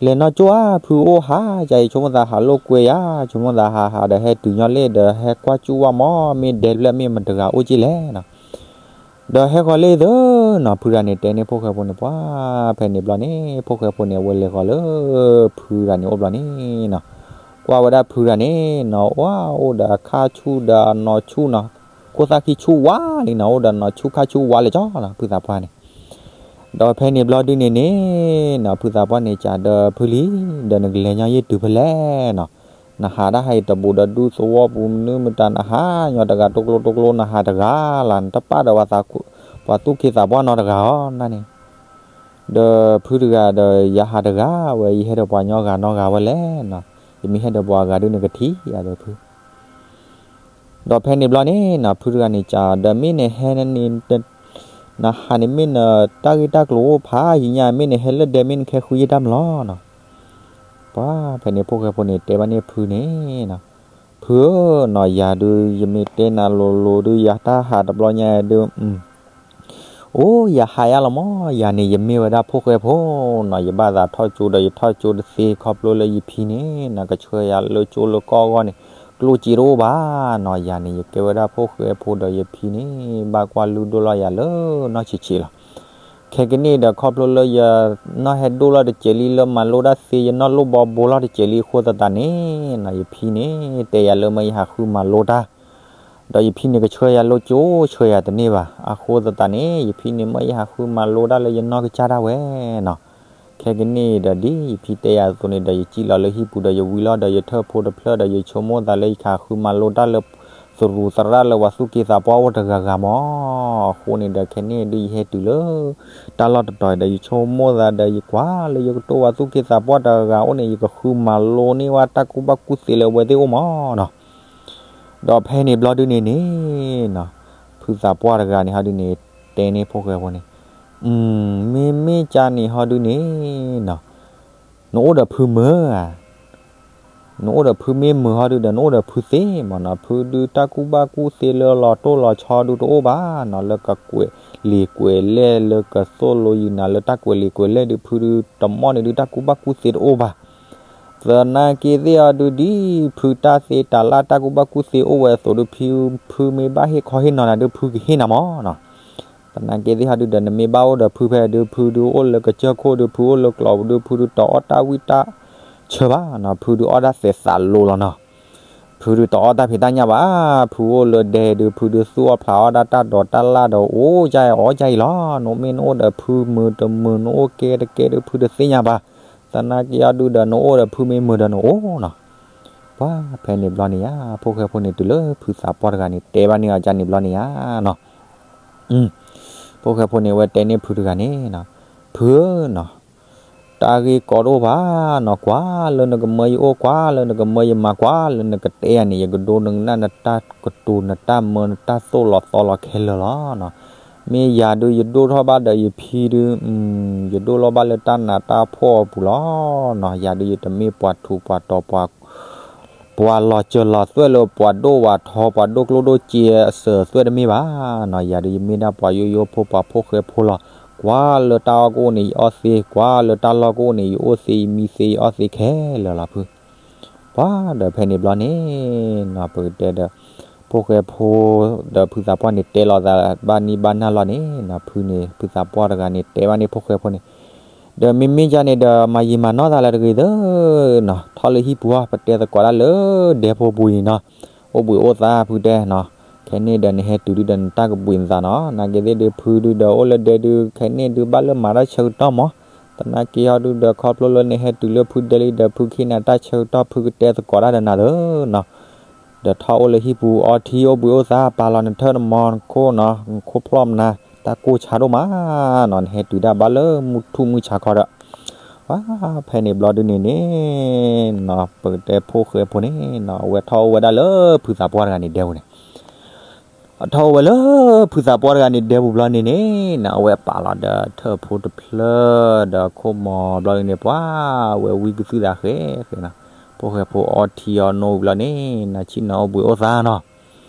လဲၤနီၢ်ကၠိဧါ ဖုအိၣ်ဟး ကယဆိကမိၣ်သးဟးလိာ်ကွဲယၤ ဆိကမိၣ်သးဟးဟးဒီးဟဲတုၤညီလ့ၣ်ဒီး ဟဲကွၢ်ကၠူၣ်ဝဲမီၤ မ့ၢ်ဒဲတဖျၢၣ်မ့ၢ်မတၤတဂၤအိၣ်က့ၢ်လဲၣ်နီၤ. ဒီးဟဲဃီၤလ့ၣ်သၢနီၤ ဖုတဂၤန့ၣ်တဲန့ၢ်ဖိၣ်ဃဲဖိန့ၣ် ပှၤဖဲန့ၣ်ဘျီန့ၣ် ဖိၣ်ဃဲဖိန့ၣ် အဝဲလဲၤဃီၤလၢ ဖုတဂၤန့ၣ်အိၣ်ဘျီန့ၣ်နီၤ ကွၢ်ဝဲဒၣ်ဖုတဂၤန့ၣ်နီၤ အိၣ်အိၣ်ဒီးအခါဆူၣ်ဒီးအနီၢ်ဆူၣ်နီၤ ခိၣ်သၣ်ခံဆူၣ်ဝါလံနီၤ အိၣ်ဒီးနီၢ်ဆူၣ်ခါဆူၣ်ဝါလၢာ်ကၠီလီၤ ဖုသးပှၢ်န့ၣ် ဒီးဖဲန့ၣ်ဘျီဒုန့ၣ်န့ၣ်နီၤ ဖုသးပှၢ်န့ၣ်ကးဒီးဖုလံ ဒီးနကလဲၤညီယ့ၢ်တုၤဖဲလဲၣ်နီၤ နဟးတၢ်ဟးအံၤတဘူးဒီးဒူသဝီပူၤမနုၤမတၤ နဟးညီတဂၤတိကျိတိကျိ နဟးတဂၤလီၤ နတပာ်ဒီးပှၤသူၣ်က့သးပှၢ်နီတဂၤအီၤန့ၣ် ဒီးဖုတဂၤဒီးယဟးတဂၤဝဲ ယဟဲဒီးပှၤညီဂၤနီတဂၤဝဲလဲၣ်နီၤ ယမ့ၢ်ဟဲဒီးပှၤဂၤဒုန့ၣ် ကထံၣ်ယၤဒီးဖု ဒီးဖဲန့ၣ်ဘျီန့ၣ်နီၤ ဖုတဂၤန့ၣ်ကး ဒီးမ့ၢ်နဟဲန့ၣ် နဟးန့ၣ်မ့ၢ်နတၢ်ဂ့ၢ်တၢ်ကျိၤအိၣ်ဖးယံၤညါ မ့ၢ်နဟဲလၢဒဲမ့ၢ်နကဟဲဃုယ့ၢ်တၢ်မလီၤနီၤ. ပှၤဖဲန့ၣ်ဖိၣ်ဃဲဖိန့ၣ်တဲဘၣ်န့ၣ်ဖုန့ၣ်နီၤ, ဖုဧၢနီၤ ယၤဒုး ယမ့ၢ်တဲနၤလိၤလိၤဒုး ယတၢ်ဟးတဘျီညါဒုး အိၣ်ယဟးယါလီၤမး ယၤန့ၣ် ယမ့ၢ်ဝဲဒၣ်ဖိၣ်ဃဲဖိနီၤ ယဘၣ်သးထီၣ်ကၠိဒီးယထီၣ်ကၠိတသ့ ခီဖျိလၢယဖံန့ၣ်နီၤ ကဆှၢယၤလၢကၠိလၢကီၢ်အဂီၢ်န့ၣ် ကျိၣ်စ့တအိၣ်ဘၣ်နီၤ ယၤန့ၣ် ယကဲဝဲဒၣ်ဖိၣ်ဃဲဖိဒီးယဖံန့ၣ် ဘၣ်ကွၢ်လုၢ်ဒိၣ်လီၤယၤလၢနီၢ်ဆံးဆံးလီၤ. ခဲကနံၣ်ဒီး ခီဖျိလၢယနီၢ်ဟဲဒိၣ်လီၤတစဲးလံ လၢမၤလိတၢ်သ့ ယနီၢ်လိၣ်ဘီဘိလီၤတစဲးလံအဃိသတးန့ၣ်နီၤ ယဖံန့ၣ် တဲယၤလၢမ့ၢ်ယဟးဃုမၤလိတၢ် ဒီးယဖံန့ၣ် ကဆှၢယၤလိၣ်ကၠိ ဆှၢယၤတန့ၢ်ဘၣ်. အဃိသတးန့ၣ် ယဖံန့ၣ် မ့ၢ်ယဟးဃုမၤလိတၢ်လၢယနီၢ်ကစၢ်ဒၣ်ဝဲနီၤ. ခဲကနံၣ်ဒီး ဒ်ယဖံတဲယၤအသိးန့ၣ်ဒီး ယစံၣ်လီၤလၢဟံၣ်ပူၤဒီး ယဝံလီၤဒီး ယထၢၣ်ဖိတဖျၢၣ်ဒီး ယဆိကမိၣ်သးလၢယကဟးဃုမၤလိတၢ်လၢ သရူးသရၣ်လၢပှၤသူၣ်က့သးပှၢ်အိၣ်တဂၤဂၤမး. အဃိန့ၣ်ဒီး ခဲန့ၣ်ဒုး ယဟဲတုၤလၢ တၢ်လီၢ်တတီၤဒီး ယဆိကမိၣ်သးဒီး ယကွၢ်လၢယကတိၢ်ပှၤသူၣ်က့သးပှၢ်တဂၤဂၤအိၣ်န့ၣ် ယကဃုမၤလိန့ၢ်ဝဲတၢ်ကူၣ်ဘၣ်ကူၣ်သ့လၢအဝဲသ့ၣ်အိၣ်မးနီၤ. ဒီးဖဲန့ၣ်ဘျီဒုန့ၣ်န့ၣ်နီၤ ဖုသးပှၢ်တဂၤန့ၣ်ဟီဒုန့ၣ် တဲန့ၢ်ဖိၣ်ဃဲဖိန့ၣ် မ့မ့ၢ်ကၢ်န့ၣ်ဟီဒုန့ၣ်နီၤ နအိၣ်ဒီးဖုမုာ်ဧါ နအိၣ်ဒီးဖုမ့ၢ်မုာ်ဟီဒုဒီး နအိၣ်ဒီးဖုသ့မးနီၤ. ဖုဒုးတၢ်ကူၣ်ဘၣ်ကူၣ်သ့လၢလီၤတိၢ်လီၤဆီဒုတအိၣ်ဘၣ်နီၤ. လၢကကွဲးလံာ်ကွဲးလဲၢ် လၢကသိၣ်လိယုာ်နၤလၢတၢ်ကွဲးလံာ်ကွဲးလဲၢ်ဒုး ဖုဒုးတမီၢ်န့ၣ်ဒုး တၢ်ကူၣ်ဘၣ်ကူၣ်သ့တအိၣ်ဘၣ်. သနာ်က့သ့ၣ်အီၤဒုး ဒ်ဖုတၢ်သ့တၢ်လၢ်တၢ်ကူၣ်ဘၣ်ကူၣ်သ့အိၣ်ဝဲအသိးဒုး ဖု ဖုမ့ၢ်ဘၣ်ဟ့ၣ်ခီဟ့ၣ်နီၤနၤဒုး ဖုကဟ့ၣ်နၤမးနီၤ. သနာ်က့သ့ၣ်ဟီဒုဒီး နမ့ၢ်ဘၣ်အိၣ်ဒီးဖုဖဲဒုး ဖုဒုးအိၣ်လၢကစၢၢ်ခိၣ်ဒုး ဖုအိၣ်လၢကျီၢ်ပူၤဒုး ဖုဒုးတအီၣ်တၢ်ဝံၣ်တၢ်ဆၢဘၣ်နီၤ. ဖုဒုးအီၣ်တၢ်သဲးသးလိၤလီၤနီၤ. ဖုဒုးတအီၣ်တၢ်ဖံးတၢ်ညၣ်ဘၣ်. ဖုအိၣ်လၢဒဲဒုး ဖုဒုးသူၣ်အီၣ်ဖျးအီၣ်ဒၣ်တၢ်ဒိးတၢ်လၣ်ဒီး အိၣ်ကၢ်အီၣ်ကၢ်အံၤလီၤ. နမ့ၢ်နအိၣ်ဒီးဖုမုာ်တမုာ် နအိၣ်ကဲတကဲဒုး ဖုတသ့ၣ်ညါဘၣ်. သနာ်က့အီၤဒုဒီး နအိၣ်ဒီးဖုမ့ၢ်မုာ်ဒီးနအိၣ်နီၤ. ပှၤဖဲန့ၣ်ဘျီန့ၣ်ဧါ ဖိၣ်ဃဲဖိန့ၣ် တုၤလၢဖုသးပှၢ်တဂၤန့ၣ် တဲဘၣ်န့ၢ်အီၤကၢ်န့ၣ်ဘျီန့ၣ်ဧါနီၤ. ဖိၣ်ဃဲဖိန့ၣ် အဝဲတဲန့ၢ်ဖုတဂၤန့ၣ်နီၤ, ဖုဧၢနီၤ, တၢ်ဂ့ၢ်ကီတအိၣ်ဘၣ်နီၤ, ကွၢ်လၢနကမၢယအိၣ်, ကွၢ်လၢနကမၢယမၤ, ကွၢ်လၢနကတဲယၤန့ၣ် ယကဒိကနၣ်နတၢ်ကတိၤ နတၢ်မၢ နတၢ်သိၣ်လီၤသီလီၤခဲလၢာ်လီၤနီၤ. မ့ၢ်ယၤဒုး ယဒိၣ်ထီၣ်ဘၣ်ဒီးယဖံဒုး, ယဒိၣ်လီၤဘၣ်လၢတၢ်နးတၢ်ဖှီၣ်အပူၤလီၤနီၤ. ယၤဒုး ယတမ့ၢ်ပှၤထူးပှၤတီၤ ပှၤ ပှၤလီၤစၢၤလီၤသွဲၣ်လၢပှၤဒိၣ်ဝၤထီ ပှၤဒိၣ်ကျိၣ်ဒိၣ်စ့အစၢၤအသွဲၣ်တမ့ၢ်ဘၣ်နီၤ. ယၤဒုး ယမ့ၢ်ဒၣ်ပှၤယိယိဖိ ပှၤဖိၣ်ဃဲဖိလီၤ. ကွၢ်လၢတၢ်အီၣ်ကအိၣ်န့ၣ် ယအီၣ်သ့, ကွၢ်လၢတၢ်လီၢ်ကအိၣ်န့ၣ် ယအိၣ်သ့ ယမံသ့ ယအီၣ်သ့ခဲလၢာ်လီၤဖု. ပှၤဒီးဖဲန့ၣ်ဘျီန့ၣ်နီၤ ပကတဲဒီး ဖိၣ်ဃဲဖိ ဒီးဖုသးပှၢ်န့ၣ် တဲလီၤသးဘၣ်နံၣ်ဘၣ်နၢ်လီၤန့ၣ်နီၤ, ဖုန့ၣ် ဖုသးပှၢ်တဂၤန့ၣ် တဲဘၣ်န့ၣ်ဖိၣ်ဃဲဖိန့ၣ်, ဒီးမ့မ့ၢ်ကၢ်န့ၣ်ဒီး မၤယံာ်မၤနီၢ်သးလၢတဂ့ၤသၢနီၤ, ထီၣ်လၢဟံၣ်ပူၤအီၤ ပတဲသကိးတၢ်လၢဒဲဖိပူၤအံၤနီၤ, အိၣ်ဘှံးအိၣ်သါဖုတဲနီၤ, ခဲန့ၣ်ဒီးနဟဲတုၤဒုဒီးနတၢ်ကဘှံးနသးနီၤ, နာ်က့သ့ၣ်ဒုး ဖုဒုဒီးအိၣ်လၢဒဲဒု ခဲန့ၣ်ဒုဘၣ်လၢမၤတၢ်ဆၢကတီၢ်မး, သနာ်က့ဟီဒုဒီး ခီဖျိလၢနဟဲတုၤလၢဖုဒဲလံဒီး ဖုကဟ့ၣ်နၤတၢ်ဆၢကတီၢ် ဖုကတဲသကိးတၢ်ဒီးနၤသၢနီၤ, ဒီးထီၣ်အိၣ်လၢဟံၣ်ပူၤအီထံအိၣ်ဘှံးအိၣ်သါ ပာ်လီၤနထၢၣ်နမီၤနခိၣ်နီၤ, နခိၣ်ဖျီၣ်မနၤ, တၢ်ကိၢ်ဆါဒိၣ်မးနီၤ, နဟဲတုၤဒၣ်ဘၣ်လၢမုၢ်ထူၣ်မုၢ်ဆါခီဒီး, ပှၤဖဲန့ၣ်ဘျီဒုန့ၣ်န့ၣ်နီၤ ပကတဲဖိၣ်ဃဲဖိန့ၣ်နီၤ အဝဲထီၣ်အိၣ်ဝဲဒၣ်လၢဖုသးပှၢ်တဂၤန့ၣ်ဒဲပူၤန့ၣ် ထီၣ်အိၣ်ဝဲလၢဖုသးပှၢ်တဂၤန့ၣ်ဒဲပူၤဘျီန့ၣ်န့ၣ်နီၤ အဝဲပာ်လီၤဒီးထၢၣ်ဖိတဖျၢၣ် ဒီးခိၣ်မီၤဘျီဒုန့ၣ် ပှၤဝဲဝံကသုၣ်သးဃဲဃဲနီၤ, ဖိၣ်ဃဲဖိအီထံအီနိဘျီန့ၣ်နီၤ ဆ့ၣ်နီၤအိၣ်ဘှံးအိၣ်သါနီၤ,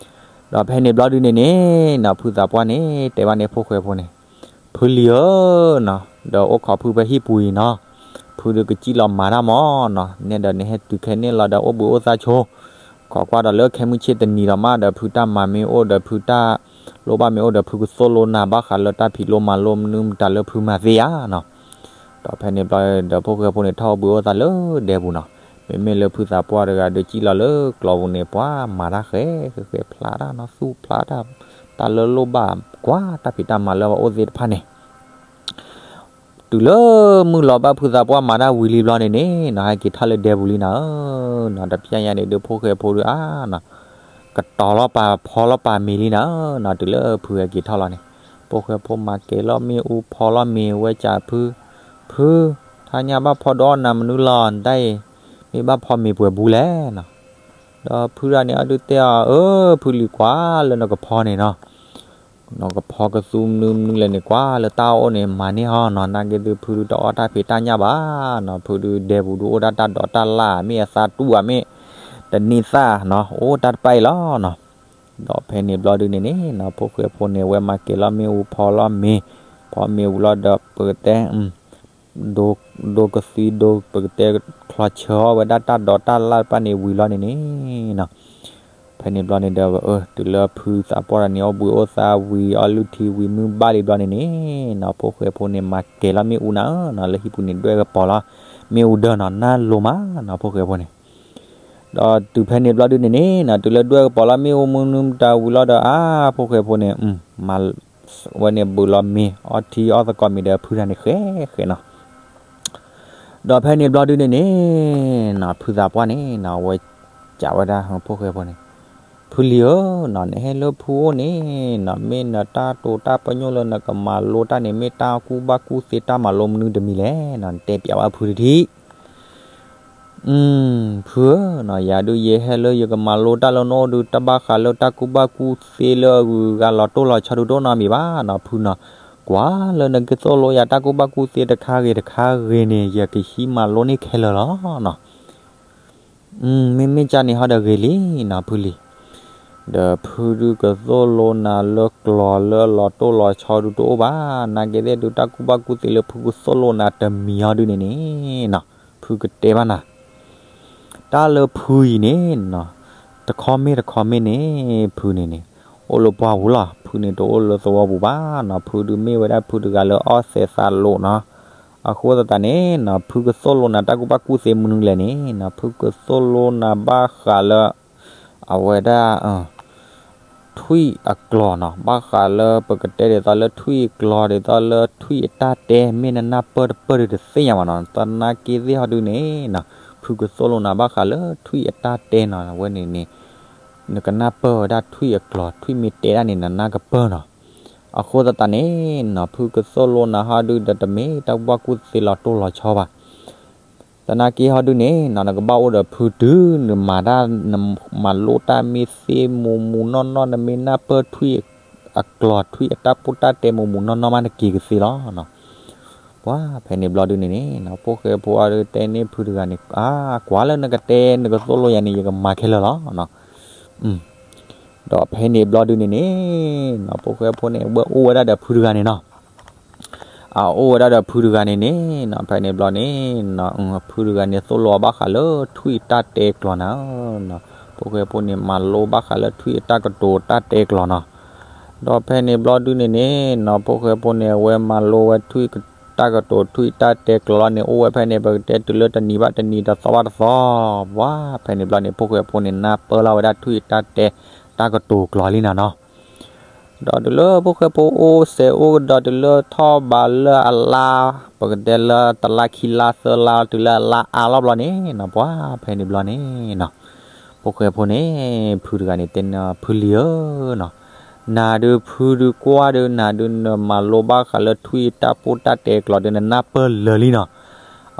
ဒီးဖဲန့ၣ်ဘျီဒုန့ၣ်န့ၣ်နီၤ ဖုသးပှၢ်န့ၣ် တဲဘၣ်န့ၣ်ဖိၣ်ဃဲဖိန့ၣ်, ဖုလံၤဧၢနီၤ, ဒီးအိၣ်ခိးဖုဖဲဟံၣ်ပူၤအံၤနီၤ, ဖုဒုးကစံၣ်လီၤမၤတၢ်မးနီၤ, နဲဒီးနဟဲတုၤခဲန့ၣ်လီၤဒီးအိၣ်ဘှံးအိၣ်သါဆိ ခိးကွၢ်ဒီးလၢခဲမုၢ်ဆ့ၣ်တနံၤဒီးမးဒီး ဖုတၢ်မၤမ့ၢ်အိၣ်ဒီး ဖုတၢ်လိၣ်ဘၣ်မ့ၢ်အိၣ်ဒီး ဖုကသိၣ်လိနၤဘၣ်ဃးလၢတၢ်ဖံးလိမၤလိမနုၤမတၤလၢဖုမၤသ့ဧါနီၤ, ဒီးဖဲန့ၣ်ဘျီဒီး ဖိၣ်ဃဲဖိန့ၣ် ထီၣ်အိၣ်ဘှံးအိၣ်သါလၢဒဲပူၤနီၤ, မ့မ့ၢ်လၢဖုသးပှၢ်တဂၤဒီး စံၣ်လီၤလၢကျီပူၤန့ၣ် ပှၤမၤတၢ်ဃဲဃဲဃဲ ဖျါတၢ်နီၤ သူၣ်ဖျါတၢ် တၢ်လၢလိၣ်ဘၣ်ကွၢ်တၢ်ဖံးတၢ်မၤလၢအအိၣ်သ့ၣ်တဖၣ်န့ၣ် တုၤလၢမုၢ်လီၤဘၣ် ဖုသးပှၢ်မၤတၢ်ဝံၤလံဘျီန့ၣ်န့ၣ်နီၤ ဟဲက့ၤထီၣ်လၢဒဲပူၤလံနီၤဧၢ, နီၤတပျၢ်ညါန့ၣ်ဒုး ဖိၣ်ဃဲဖိဒုးအါနီၤ, ကတီၤလီၤပာ်ဖီလီၤပာ်မ့ၤလံနီၤဧၢ, နီၤတုၤလၢဖုဟဲက့ၤထီၣ်လီၤန့ၣ်, ဖိၣ်ဃဲဖိမၤကဲၤလီၤမ့ၣ်အူဖီလီၤမ့ၤဝဲကးဖု, ဖု, ထါညါဘၣ်ဖီဒုးအီၣ်နၤမနုၤလီၤ နတၢ်အံၤ, မ့ၢ်ဘၣ်ဖီမ့ၤပှဲၤဘူးလဲၣ်နီၤ, ဒီးဖုဒၣ်န့ၣ်အဒုးတဲအီၤ အၢ ဖုလံၤကွၢ်လၢနကဖီန့ၣ်နီၤ နကဖီကသူမနုၤမနုၤလဲၣ်န့ၣ် ကွၢ်လၢတၢ်အီၣ်န့ၣ် မၤန့ၢ်ဟီနီၤ, နာ်က့ဒုး ဖုဒုးတအီၣ်တၢ်ဖံးတၢ်ညၣ်ဘၣ်နီၤ, ဖုဒုးဒဲပူၤဒုးအိၣ်ဒၣ်တၢ်ဒိးတၢ်လၣ် မ့ၢ်အသးတူၢ်ဧါ မ့ၢ် တန့ၢ်သၣ်နီၤ အိၣ်တၢ်တပၢ်အံၤလီၤနီၤ, ဒီးဖဲန့ၣ်ဘျီဒုးန့ၣ်န့ၣ်နီၤ ဖိၣ်ဃဲဖိန့ၣ် အဝဲမၤကဲၤလီၤမ့ၣ်အူဖီလီၤမ့ၤ, ဖီမ့ၤဝံၤလီၤဒီးပကတဲ ဒိကသံဒိ ပကတဲချီဆၢအီၣ်ဝဲဒၣ်တၢ်ဒိးတၢ်လၣ်တဖၣ်န့ၣ်ဝံၤလီၤန့ၣ်န့ၣ်နီၤ, ဖဲန့ၣ်ဘျီန့ၣ်ဒီး အၢ တုၤလၢဖုသးပှၢ်တဂၤန့ၣ် အိၣ်ဘှံးအိၣ်သါဝံၤ အီၣ်လုၢ်ထံဝံၤမုၢ်ဘၣ်လံဘျီန့ၣ်န့ၣ်နီၤ ဖိၣ်ဃဲဖိန့ၣ် မၤကဲၤလီၤမ့ၣ်အူနၤဧၢနီၤ လၢဟံၣ်ပူၤန့ၣ် ဒွဲၣ်ကပီၤလီၤမ့ၣ်အူဒၢနီၤ နၢ်လိၤမးနီၤ ဖိၣ်ဃဲဖိန့ၣ် ဒီးတုၤဖဲန့ၣ်ဘျီဒုးန့ၣ်န့ၣ်နီၤ တုၤလၢဒွဲၣ်ကပီၤလီၤမ့ၣ်အူမနုၤမတၤဝံၤလီၤဒီး အါ ဖိၣ်ဃဲဖိန့ၣ် မၤ ဝဲန့ၣ်ဘုးလီၤမ့ၤ အီထံအီသကိးမ့ၤဒီးဖုတဂၤန့ၣ် ဃဲဃဲနီၤ ဒီးဖဲန့ၣ်ဘျီဒုးန့ၣ်န့ၣ်နီၤ ဖုသးပှၢ်န့ၣ်နီၤ အဝဲကးဝဲဒၣ်ဖိၣ်ဃဲဖိန့ၣ် ဖုလံၤဧၢနီၤ နဟဲလၢဖုအိၣ်န့ၣ်နီၤ မ့ၢ်နတၢ်တိာ်တၢ်ပညိၣ်လၢနကမၤလိတၢ်န့ၣ် မ့ၢ်တၢ်ကူၣ်ဘၣ်ကူၣ်သ့တၢ်မၤလိမနုၤတမံၤလဲၣ်နီၤ နတဲပျးဝဲဖုတထံၣ် ဖုဧၢနီၤ ယၤဒုးယဟဲလၢယကမၤလိတၢ်လၢနအိၣ်ဒုး တၢ်ဘၣ်ဃးလၢတၢ်ကူၣ်ဘၣ်ကူၣ်သ့လၢအဂုၤအဂၤလီၤတိၢ်လီၤဆီဒုးတအိၣ်နီတမံၤဘၣ်နီၤ ဖုနီၤ ကွၢ်လၢနကသိၣ်လိယၤတၢ်ကူၣ်ဘၣ်ကူၣ်သ့တခါဂ့ၤတခါဂ့ၤန့ၣ် ယကဟံးမၤလိန့ၢ်ခဲလၢာ်လီၤနီၤ မ့မ့ၢ်ကၢ်န့ၣ်ဟီဒီးဂ့ၤလံနီၤ ဖုလံၤ ဒီးဖုဒုးကသိၣ်လိနၤလၢကျိာ်လၢအလီၤတိၢ်လီၤဆီဒုးတအိၣ်ဘၣ် နာ်က့သ့ၣ်ဒုး တၢ်ကူၣ်ဘၣ်ကူၣ်သ့လၢဖုကသိၣ်လိနၤတမံၤဟီဒုးန့ၣ်န့ၣ်နီၤ ဖုကတဲဘၣ်နၤ တၢ်လၢဖုအံၤန့ၣ်နီၤ တခီမ့ၢ်တခီမ့ၢ်န့ၣ် ဖုန့ၣ်န့ၣ် အိၣ်လၢပှၢ်ပူၤလီၤ ဖုန့ၣ်တအိၣ်လၢသဝီပူၤဘၣ်နီၤ ဖုဒုးမ့ၢ်ဝဲဒၣ်ဖုတဂၤလၢအီၣ်သဲးသးလိာ်နီၤ အဃိသတးန့ၣ်နီၤ ဖုကသိၣ်လိနၤတၢ်ကူၣ်ဘၣ်ကူၣ်သ့မနုၤလဲၣ်န့ၣ်နီၤ ဖုကသိၣ်လိနၤဘၣ်ဃးလၢ အဝဲဒၣ် ထွံၣ်အကျိာ်နီၤ ဘၣ်ဃးလၢပကတဲဒ်သိးလၢထွံၣ်အကျိာ် ဒ်သိးလၢထွံၣ်အတၢ်တဲ မ့ၢ်နနၢ်ပၢၢ်တပၢၢ်ဒုးတသ့ၣ်ညါဘၣ်နီၤ သနာ်က့သ့ၣ်ဟီဒုးန့ၣ်နီၤ ဖုကသိၣ်လိနၤဘၣ်ဃးလၢထွံၣ်အတၢ်တဲနီၤ အဝဲန့ၣ်န့ၣ် နကနၢ်ပၢၢ်ဝဲဒၣ်ထွံၣ်အကျိာ် ထွံၣ်မ့ၢ်တဲဒၣ်န့ၣ် နနၢ်ကပၢၢ်နီၤ အဃိသတးန့ၣ်နီၤ ဖုကသိၣ်လိနၤဟီဒုးဒီးတမ့ၢ်တၢ်ကူၣ်ဘၣ်ကူၣ်သ့လီၤတိၢ်လီၤဆီဘၣ် သနာ်က့ဟီဒုန့ၣ်နီၤ နကဘၣ်အိၣ်ဒီးဖုတုၤနမၤတၢ် နမၤလိတၢ်မ့ၢ်သ့မူးမူးနီၢ်နီၢ် နမ့ၢ်နၢ်ပၢၢ်ထွံၣ်အကျိၤထွံၣ်အတၢ်ပိၢ်တၢ်တဲမူးမူးနီၢ်နီၢ်မး နက့ၤကသ့လီၤနီၤ. ပှၤဖဲန့ၣ်ဘျီဒုန့ၣ်န့ၣ်နီၤ ဖိၣ်ဃဲဖိအီၤဒုတဲန့ၢ်ဖုတဂၤန့ၣ် အါ ကွၢ်လၢနကတဲ နကသိၣ်လိယၤန့ၣ် ယကမၤခဲလၢာ်လီၤနီၤ. ဒီးဖဲန့ၣ်ဘျီဒုန့ၣ်န့ၣ်နီၤ ဖိၣ်ဃဲဖိန့ၣ် ဝဲအိၣ်ဝဲဒၣ်ဒီးဖုတဂၤန့ၣ်နီၤ. အအိၣ်ဝဲဒၣ်ဒီးဖုတဂၤန့ၣ်န့ၣ်နီၤ ဖဲန့ၣ်ဘျီန့ၣ် ဖုတဂၤန့ၣ်သိၣ်လိအီၤဘၣ်ဃးလၢထွံၣ်အတၢ်တဲကျိၤနၤနီၤ. ဖိၣ်ဃဲဖိန့ၣ် မၤလိဘၣ်ဃးလၢထွံၣ်အတၢ်ကတိၤတၢ်တဲကျိၤနီၤ. ဒီးဖဲန့ၣ်ဘျီဒုန့ၣ်န့ၣ်နီၤ ဖိၣ်ဃဲဖိန့ၣ် အဝဲမၤလိဝဲထွံၣ်တၢ်ကတိၤထွံၣ်တၢ်တဲကျိၤလီၤန့ၣ် အိၣ်ဝဲဖဲန့ၣ် ပကတဲတုၤလၢတနံၤဘၣ်တနံၤ တသီဘၣ်တသီ ပှၤဖဲန့ၣ်ဘျီန့ၣ် ဖိၣ်ဃဲဖိန့ၣ် နၢ်ပၢၢ်လီၤဝဲဒၣ်ထွံၣ်အတၢ်တဲ တၢ်ကတိၤကျိၤလံနၤနီၤ. ဒီးတုၤလၢဖိၣ်ဃဲဖိအိၣ်စဲးအိၣ်ကဒီးတုၤလၢထီၣ်ဘးလၢအလါ ပကတဲလၢတလါခံလါသၢလါ တုၤလၢအလါအါလီၤဘျီန့ၣ်နီၤ ပှၤဖဲန့ၣ်ဘျီန့ၣ်နီၤ ဖိၣ်ဃဲဖိန့ၣ် ဖုတဂၤန့ၣ်တဲန့ၢ် ဖုလံၤဧၢနီၤ, နၤဒုးဖုဒုးကွၢ်ဒုး နၤဒုးနမၤလိဘၣ်ဃးလၢထွံၣ်တၢ်ပိၢ်တၢ်တဲကျိၤဒုး နနၢ်ပၢၢ်လၢာ်လံနီၤ,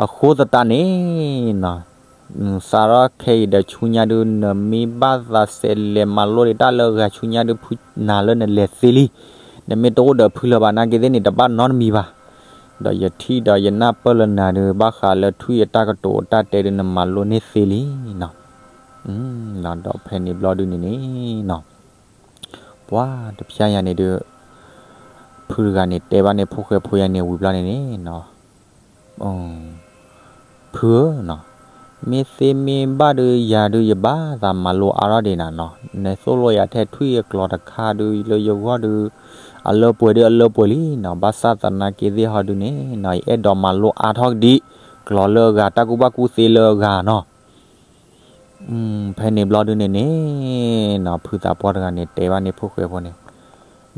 အဃိသတးန့ၣ်နီၤ စးထီၣ်ခဲအံၤဒီးဆူညါဒုး နမ့ၢ်ဘၣ်သးစဲးလဲၤမၤလိဒံးတၢ်လၢအဂၤဆူညါဒုး ဖုနၤလၢနလဲၤသ့လံ, နမ့ၢ်တအိၣ်ဒီးဖုလၢၤဘၣ် နာ်က့သ့ၣ်န့ၣ် တဘၣ်နီတမံၤဘၣ်, ဒီးယထံၣ်ဒီးယနၢ်ပၢၢ်လၢနၤဒုး ဘၣ်ဃးလၢထွံၣ်အတၢ်ကတိၤအတၢ်တဲဒုး နမၤလိန့ၢ်သ့လံနီၤ, ဒီးဖဲန့ၣ်ဘျီဒုးန့ၣ်န့ၣ်နီၤ ပှၤတဖျါယၤန့ၣ်ဒုး ဖုတဂၤန့ၣ်တဲဘၣ်န့ၣ် ဖိၣ်ဃဲဖိယၤန့ၣ်ဝံၤဘျီန့ၣ်န့ၣ်နီၤ ဖုဧၢနီၤ, မ့ၢ်သ့မ့ၢ်ဘၣ်ဒုး ယၤဒုး ယဘၣ်သးမၤလိအါထီၣ်ဒံးနၤနီၤ, နသိၣ်လိယၤထဲထွံၣ်အကျိၤတခါဒုး လၢယဂီၢ်ဒုး အလၢပှဲၤဒုးအလၢပှဲၤလံနီၤ, ဘၣ်ဆၣ်သနာ်က့သ့ၣ်ဟီဒုးန့ၣ်နီၤ ယအဲၣ်ဒိးမၤလိအါထီၣ်ဒံး ကျိၤလၢအဂၤ တၢ်ကူၣ်ဘၣ်ကူၣ်သ့လၢအဂၤနီၤ ဖဲန့ၣ်ဘျီဒုးန့ၣ်န့ၣ်နီၤ ဖုသးပှၢ်တဂၤန့ၣ် တဲဘၣ်န့ၣ်ဖိၣ်ဃဲဖိန့ၣ်,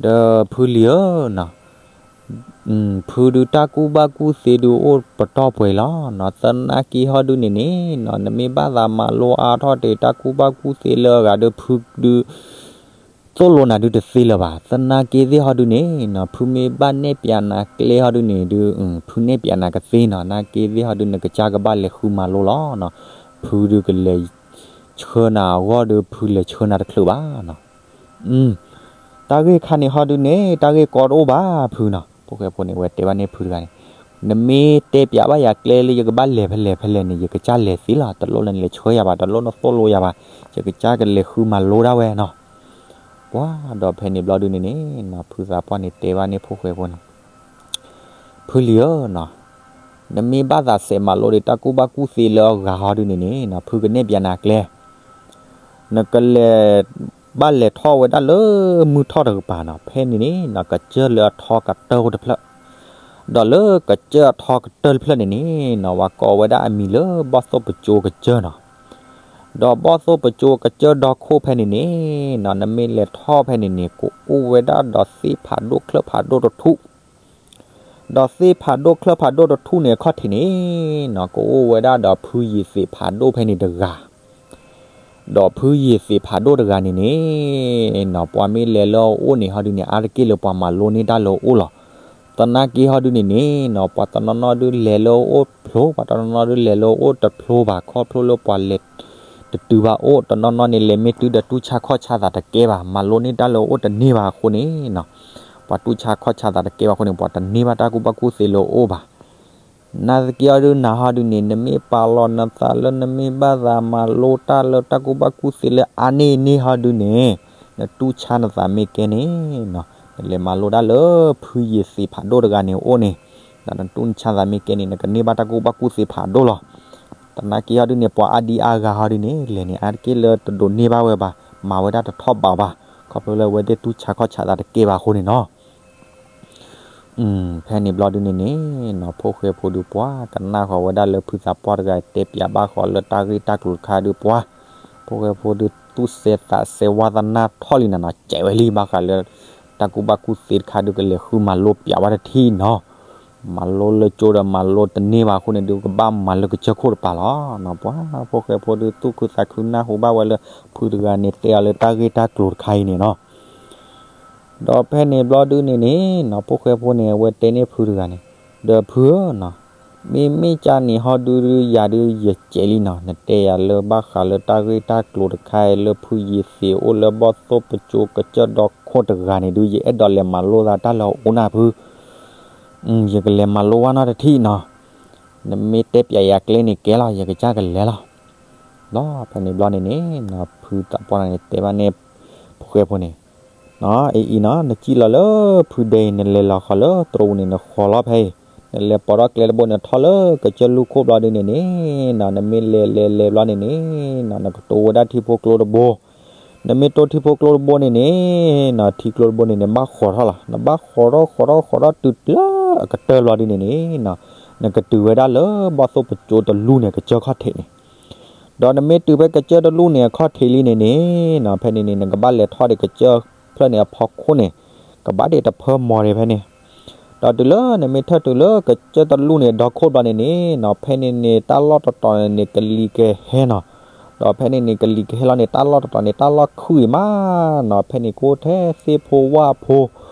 ဒီးဖုလံၤဧၢနီၤ, ဖုဒုးတၢ်ကူၣ်ဘၣ်ကူၣ်သ့ဒုးအိၣ်ပတီၢ်ပှဲၤလီၤနီၤ, သနာ်က့ဟီဒုးန့ၣ်န့ၣ်နီၤ နမ့ၢ်ဘၣ်သးမၤလိအါထီၣ်တ့ၢ် တၢ်ကူၣ်ဘၣ်ကူၣ်သ့လၢအဂၤဒုး ဖုဒုး သိၣ်လိနၤဒုးတသ့လၢၤဘၣ်, သနာ်က့သ့ၣ်ဟီဒုးန့ၣ်နီၤ ဖုမ့ၢ်ဘၣ်နဲၣ်ပၠးနၤကျဲဟီဒုးန့ၣ်ဒုး ဖုနဲၣ်ပၠးနၤကသ့နီၤ, နာ်က့သ့ၣ်ဟီဒုး နကစၢ်ကဘၣ်လဲၤဃုမၤလိလီၤနီၤ, ဖုဒုးကလဲၤဆှၢနၤအဂီၢ်ဒုး ဖုလဲၤဆှၢနၤတချုးဘၣ်နီၤ, တၢ်ဂ့ၢ်ခါန့ၣ်ဟီဒုးန့ၣ် တၢ်ဂ့ၢ်ကီတအိၣ်ဘၣ်ဖုနီၤ, ဖိၣ်ဃဲဖိန့ၣ် ဝဲတဲဘၣ်န့ၣ်ဖုတဂၤန့ၣ်, နမ့ၢ်တဲပၠးဘၣ်ယၤကျဲလၢယကဘၣ်လဲၤဖဲလဲၣ်ဖဲလဲၣ်န့ၣ် ယကစၢ်လဲၤသ့လီၤ, တလိၣ်နလဲၤဆှၢယၤဘၣ် တလိၣ်နသိၣ်လိယၤဘၣ်, ယကစၢ်ကလဲၤဃုမၤလိဒၣ်ဝဲနီၤ, ပှၤဒီးဖဲန့ၣ်ဘျီဒုးန့ၣ်န့ၣ်နီၤ ဖုသးပှၢ်န့ၣ်တဲဘၣ်န့ၣ်ဖိၣ်ဃဲဖိန့ၣ် ဖုလံၤဧၢနီၤ, နမ့ၢ်ဘၣ်သးစဲးမၤလိဒံး တၢ်ကူၣ်ဘၣ်ကူၣ်သ့လၢအဂၤဟီဒုးန့ၣ်န့ၣ်နီၤ ဖုကနဲၣ်ပၠးနၤကျဲ, နကလဲၤ ဘၣ်လဲၤထီၣ်ဝဲဒၣ်လၢမုၢ်ထီၣ်တကပၤနီၤ, ဖဲန့ၣ်န့ၣ်နီၤ ကစၢၢ်လၢအထီကတၢၢ်အိၣ်တဖျၢၣ်, ဒီးလၢကစၢၢ်အထီကတၢၢ်တဖျၢၣ်န့ၣ်န့ၣ်နီၤ ပှၤကိးဝဲဒၣ်အမံၤလၢဘီၣ်သိၣ်ပစိကစၢၢ်နီၤ, ဒီးဘီၣ်သိၣ်ပစိကစၢၢ်ဒီခိၣ်ဖဲန့ၣ်န့ၣ်နီၤ နမ့ၢ်လဲၤထီၣ်ဖဲန့ၣ်န့ၣ် ကအိၣ်ဝဲဒၣ်ဒီးသ့ၣ်ဖးဒိၣ်ချၢၣ်ဖးဒိၣ်တထူၣ် ဒီးသ့ၣ်ဖးဒိၣ်ချၢၣ်ဖးဒိၣ်တထူၣ်န့ၣ် အခီၣ်ထံးန့ၣ်နီၤ ကအိၣ်ဝဲဒၣ်ဒီးဖုယံာ်သ့းဖးဒိၣ်ဖဲန့ၣ်တဂၤ, ဒီးဖုယံာ်သ့းဖးဒိၣ်တဂၤန့ၣ်န့ၣ်နီၤ ပှၤမ့ၢ်လဲၤလၢအအိၣ်န့ၣ်ဟီဒုးန့ၣ် အါတက့ၢ်လၢပှၤမၤလိန့ၢ်တၢ်လၢအအိၣ်လီၤ. သနာ်က့ဟီဒုးန့ၣ်န့ၣ်နီၤ ပှၤတနီၤနီၤဒုးလဲၤလၢအအိၣ်ဖျိ ပှၤတနီၤနီၤဒုးလဲၤလၢအအိၣ်တဖျိဘၣ် ခီဖျိလၢပှၤလဲၤတတုၤဘၣ်အိၣ် တနီၤနီၤန့ၣ် လဲၤမ့ၢ်တုၤဒီးတူၢ်ဆါခီၣ်ဆါသးတကဲဘၣ် မၤလိန့ၢ်တၢ်လၢအအိၣ်တန့ၢ်ဘၣ်အဃိန့ၣ်နီၤ ပှၤတူၢ်ဆါခီၣ်ဆါသးတကဲဘၣ်အဃိန့ၣ် ပှၤတန့ၢ်ဘၣ်တၢ်ကူၣ်ဘၣ်ကူၣ်သ့လၢအအိၣ်ဘၣ်. နာ်သက့အီၤဒုးနၤဟီဒုးန့ၣ် နမ့ၢ်ပာ်လီၤနသးလၢနမ့ၢ်ဘၣ်သးမၤလိတၢ်လၢတၢ်ကူၣ်ဘၣ်ကူၣ်သ့လၢအါန့ၢ်န့ၢ်ဟီဒုးန့ၣ် နတူၢ်ဆါနသးမ့ၢ်ကဲန့ၣ်နီၤ နလဲၤမၤလိတၢ်လၢဖုယံာ်သ့းဖးဒိၣ်တဂၤန့ၣ်အအိၣ်န့ၣ် ဒီးနတူၢ်ဆါသးမ့ၢ်ကဲန့ၣ် နကန့ၢ်ဘၣ်တၢ်ကူၣ်ဘၣ်ကူၣ်သ့ဖးဒိၣ်လီၤ. သနာ်က့ဟီဒုးန့ၣ် ပှၤအါဒံအါဂၤဟီဒုးန့ၣ် လဲၤန့ၣ် အါတက့ၢ်လၢတဒိးန့ၢ်ဘၣ်ဝဲဘၣ် မၤဝဲဒၣ်တထီၣ်ဘးဘၣ် ခီဖျိလၢအဝဲသ့ၣ်တူၢ်ဆါခီၣ်ဆါသးတကဲဘၣ်အဃိန့ၣ်နီၤ ဖဲန့ၣ်ဘျီဒုးန့ၣ်န့ၣ်နီၤ ဖိၣ်ဃဲဖိဒုးပှၤကနၣ်ဃီၤဝဲဒၣ်လၢဖုသးပှၢ်တဂၤတဲပၠးဘၣ်ဃီၤလၢတၢ်ဂ့ၢ်တၢ်ကျိၤတခါဒုးပှၤ ဖိၣ်ဃဲဖိဒုးသူၣ်စဲးသးစဲးဝါသနာ်ထီၣ်လံနၤနီၤ စဲးဝဲလံဘၣ်ဃးလၢ တၢ်ကူၣ်ဘၣ်ကူၣ်သ့တခါဒုးကလဲၤဃုမၤလိပၠးဝဲတထံၣ်နီၤ မၤလိလၢကၠိဒီးမၤလိတန့ၢ်ဘၣ်အဃိန့ၣ်ဒုး ကဘၣ်မၤလၢကစၢၢ်ခိၣ်တပၤလီၤ. ပှၤဖိၣ်ဃဲဖိဒုးသူၣ်ခုသးခုနၢ်ဟူဘၣ်ဝဲလၢ ဖုတဂၤန့ၣ်တဲအီၤလၢတၢ်ဂ့ၢ်တၢ်ကျိၤတခါအံၤန့ၣ်နီၤ ဒီးဖဲန့ၣ်ဘျီဒုးန့ၣ်န့ၣ်နီၤ ဖိၣ်ဃဲဖိန့ၣ် အဝဲတဲန့ၢ်ဖုတဂၤန့ၣ် ဒီးဖုဧၢနီၤ မ့မ့ၢ်ကၢ်နံၤဟီဒုး ယၤဒုးယစဲးလံနီၤ, နတဲယၤလၢဘၣ်ဃးလၢတၢ်ဂ့ၢ်တၢ်ကျိၤတခါအံၤ လၢဖုယ့ၤသ့းအိၣ်လၢဘီၣ်သိၣ်ပစိကစၢၢ်ဒီခိၣ်တဂၤန့ၣ်ဒုး ယအဲၣ်ဒိးလဲၤမၤလိသးတၢ်လၢအအိၣ်နၢ်ဖု, ယကလဲၤမၤလိဝဲနီတထံၣ်နီၤ, နမ့ၢ်တဲပၠးယၤကျဲန့ၣ်ကဲလီၤ ယကစၢ်ကလဲၤလီၤ. ဒီးဖဲန့ၣ်ဘျီန့ၣ်န့ၣ်နီၤ ဖုသးပှၢ်န့ၣ်တဲဘၣ်န့ၣ် ဖိၣ်ဃဲဖိန့ၣ် အံၤအံၤနီၤ နစံၣ်လီၤလၢဖုဒဲအံၤ နလဲၤလီၤဃီၤလၢတရူးန့ၣ် နဃီၤလီၤဖဲအံၤ, နလဲၤပိာ်ထီၣ်ကျဲတဘိန့ၣ် ထီၣ်လၢကစၢၢ်လူၢ်ခိၣ်ဘျီဒုးန့ၣ်န့ၣ်နီၤ နမ့ၢ်လဲၤလဲၤလဲၤဘျီန့ၣ်န့ၣ်နီၤ နကတိဝဲဒၣ်ထံဖိကျိတဘိ, နမ့ၢ်တိၢ်ထံဖိကျိတဘိန့ၣ်န့ၣ်နီၤ ထံကျိတဘိန့ၣ်န့ၣ် ဘၣ်ဃီၤထီၣ်လီၤ. နဘၣ်ဃီၤထီၣ်ဃီၤထီၣ်ဃီၤထီၣ်တုၤလၢအကတၢၢ်ဘျီဒုးန့ၣ်န့ၣ်နီၤ နကတုၤဝဲဒၣ်လၢဘီၣ်သိၣ်ပစိတလူၢ်န့ၣ် ကစၢၢ်ခီၣ်ထံးန့ၣ် ဒီးနမ့ၢ်တုၤဖဲကစၢၢ်တလူၢ်န့ၣ် အခီၣ်ထံးလံန့ၣ်န့ၣ်နီၤ ဖဲန့ၣ်န့ၣ် နကဘၣ်လဲၤထီၣ်ဒံးကစၢၢ်ဖျၢၣ်န့ၣ်အဖီခိၣ်န့ၣ် ကဘၣ်ဒံးတဖၢမီၤဒံးဖဲန့ၣ်, ဒီးတုၤလၢနမ့ၢ်ထၢၣ်တုၤလၢကစၢၢ်တလူၢ်န့ၣ် ဒီခိၣ်ဘျီန့ၣ်န့ၣ်နီၤ ဖဲန့ၣ်န့ၣ် တၢ်လီၢ်တတီၤန့ၣ်န့ၣ် ကလံၤကဟဲနီၤ, ဒီးဖဲန့ၣ်န့ၣ် ကလံၤကဟဲလီၤန့ၣ် တၢ်လီၢ်တတီၤန့ၣ် တၢ်လီၢ်ခုၣ်အံၤမးနီၤ ဖဲန့ၣ်ကအိၣ်ထဲသ့ၣ်ဖိဝၣ်ဖိ,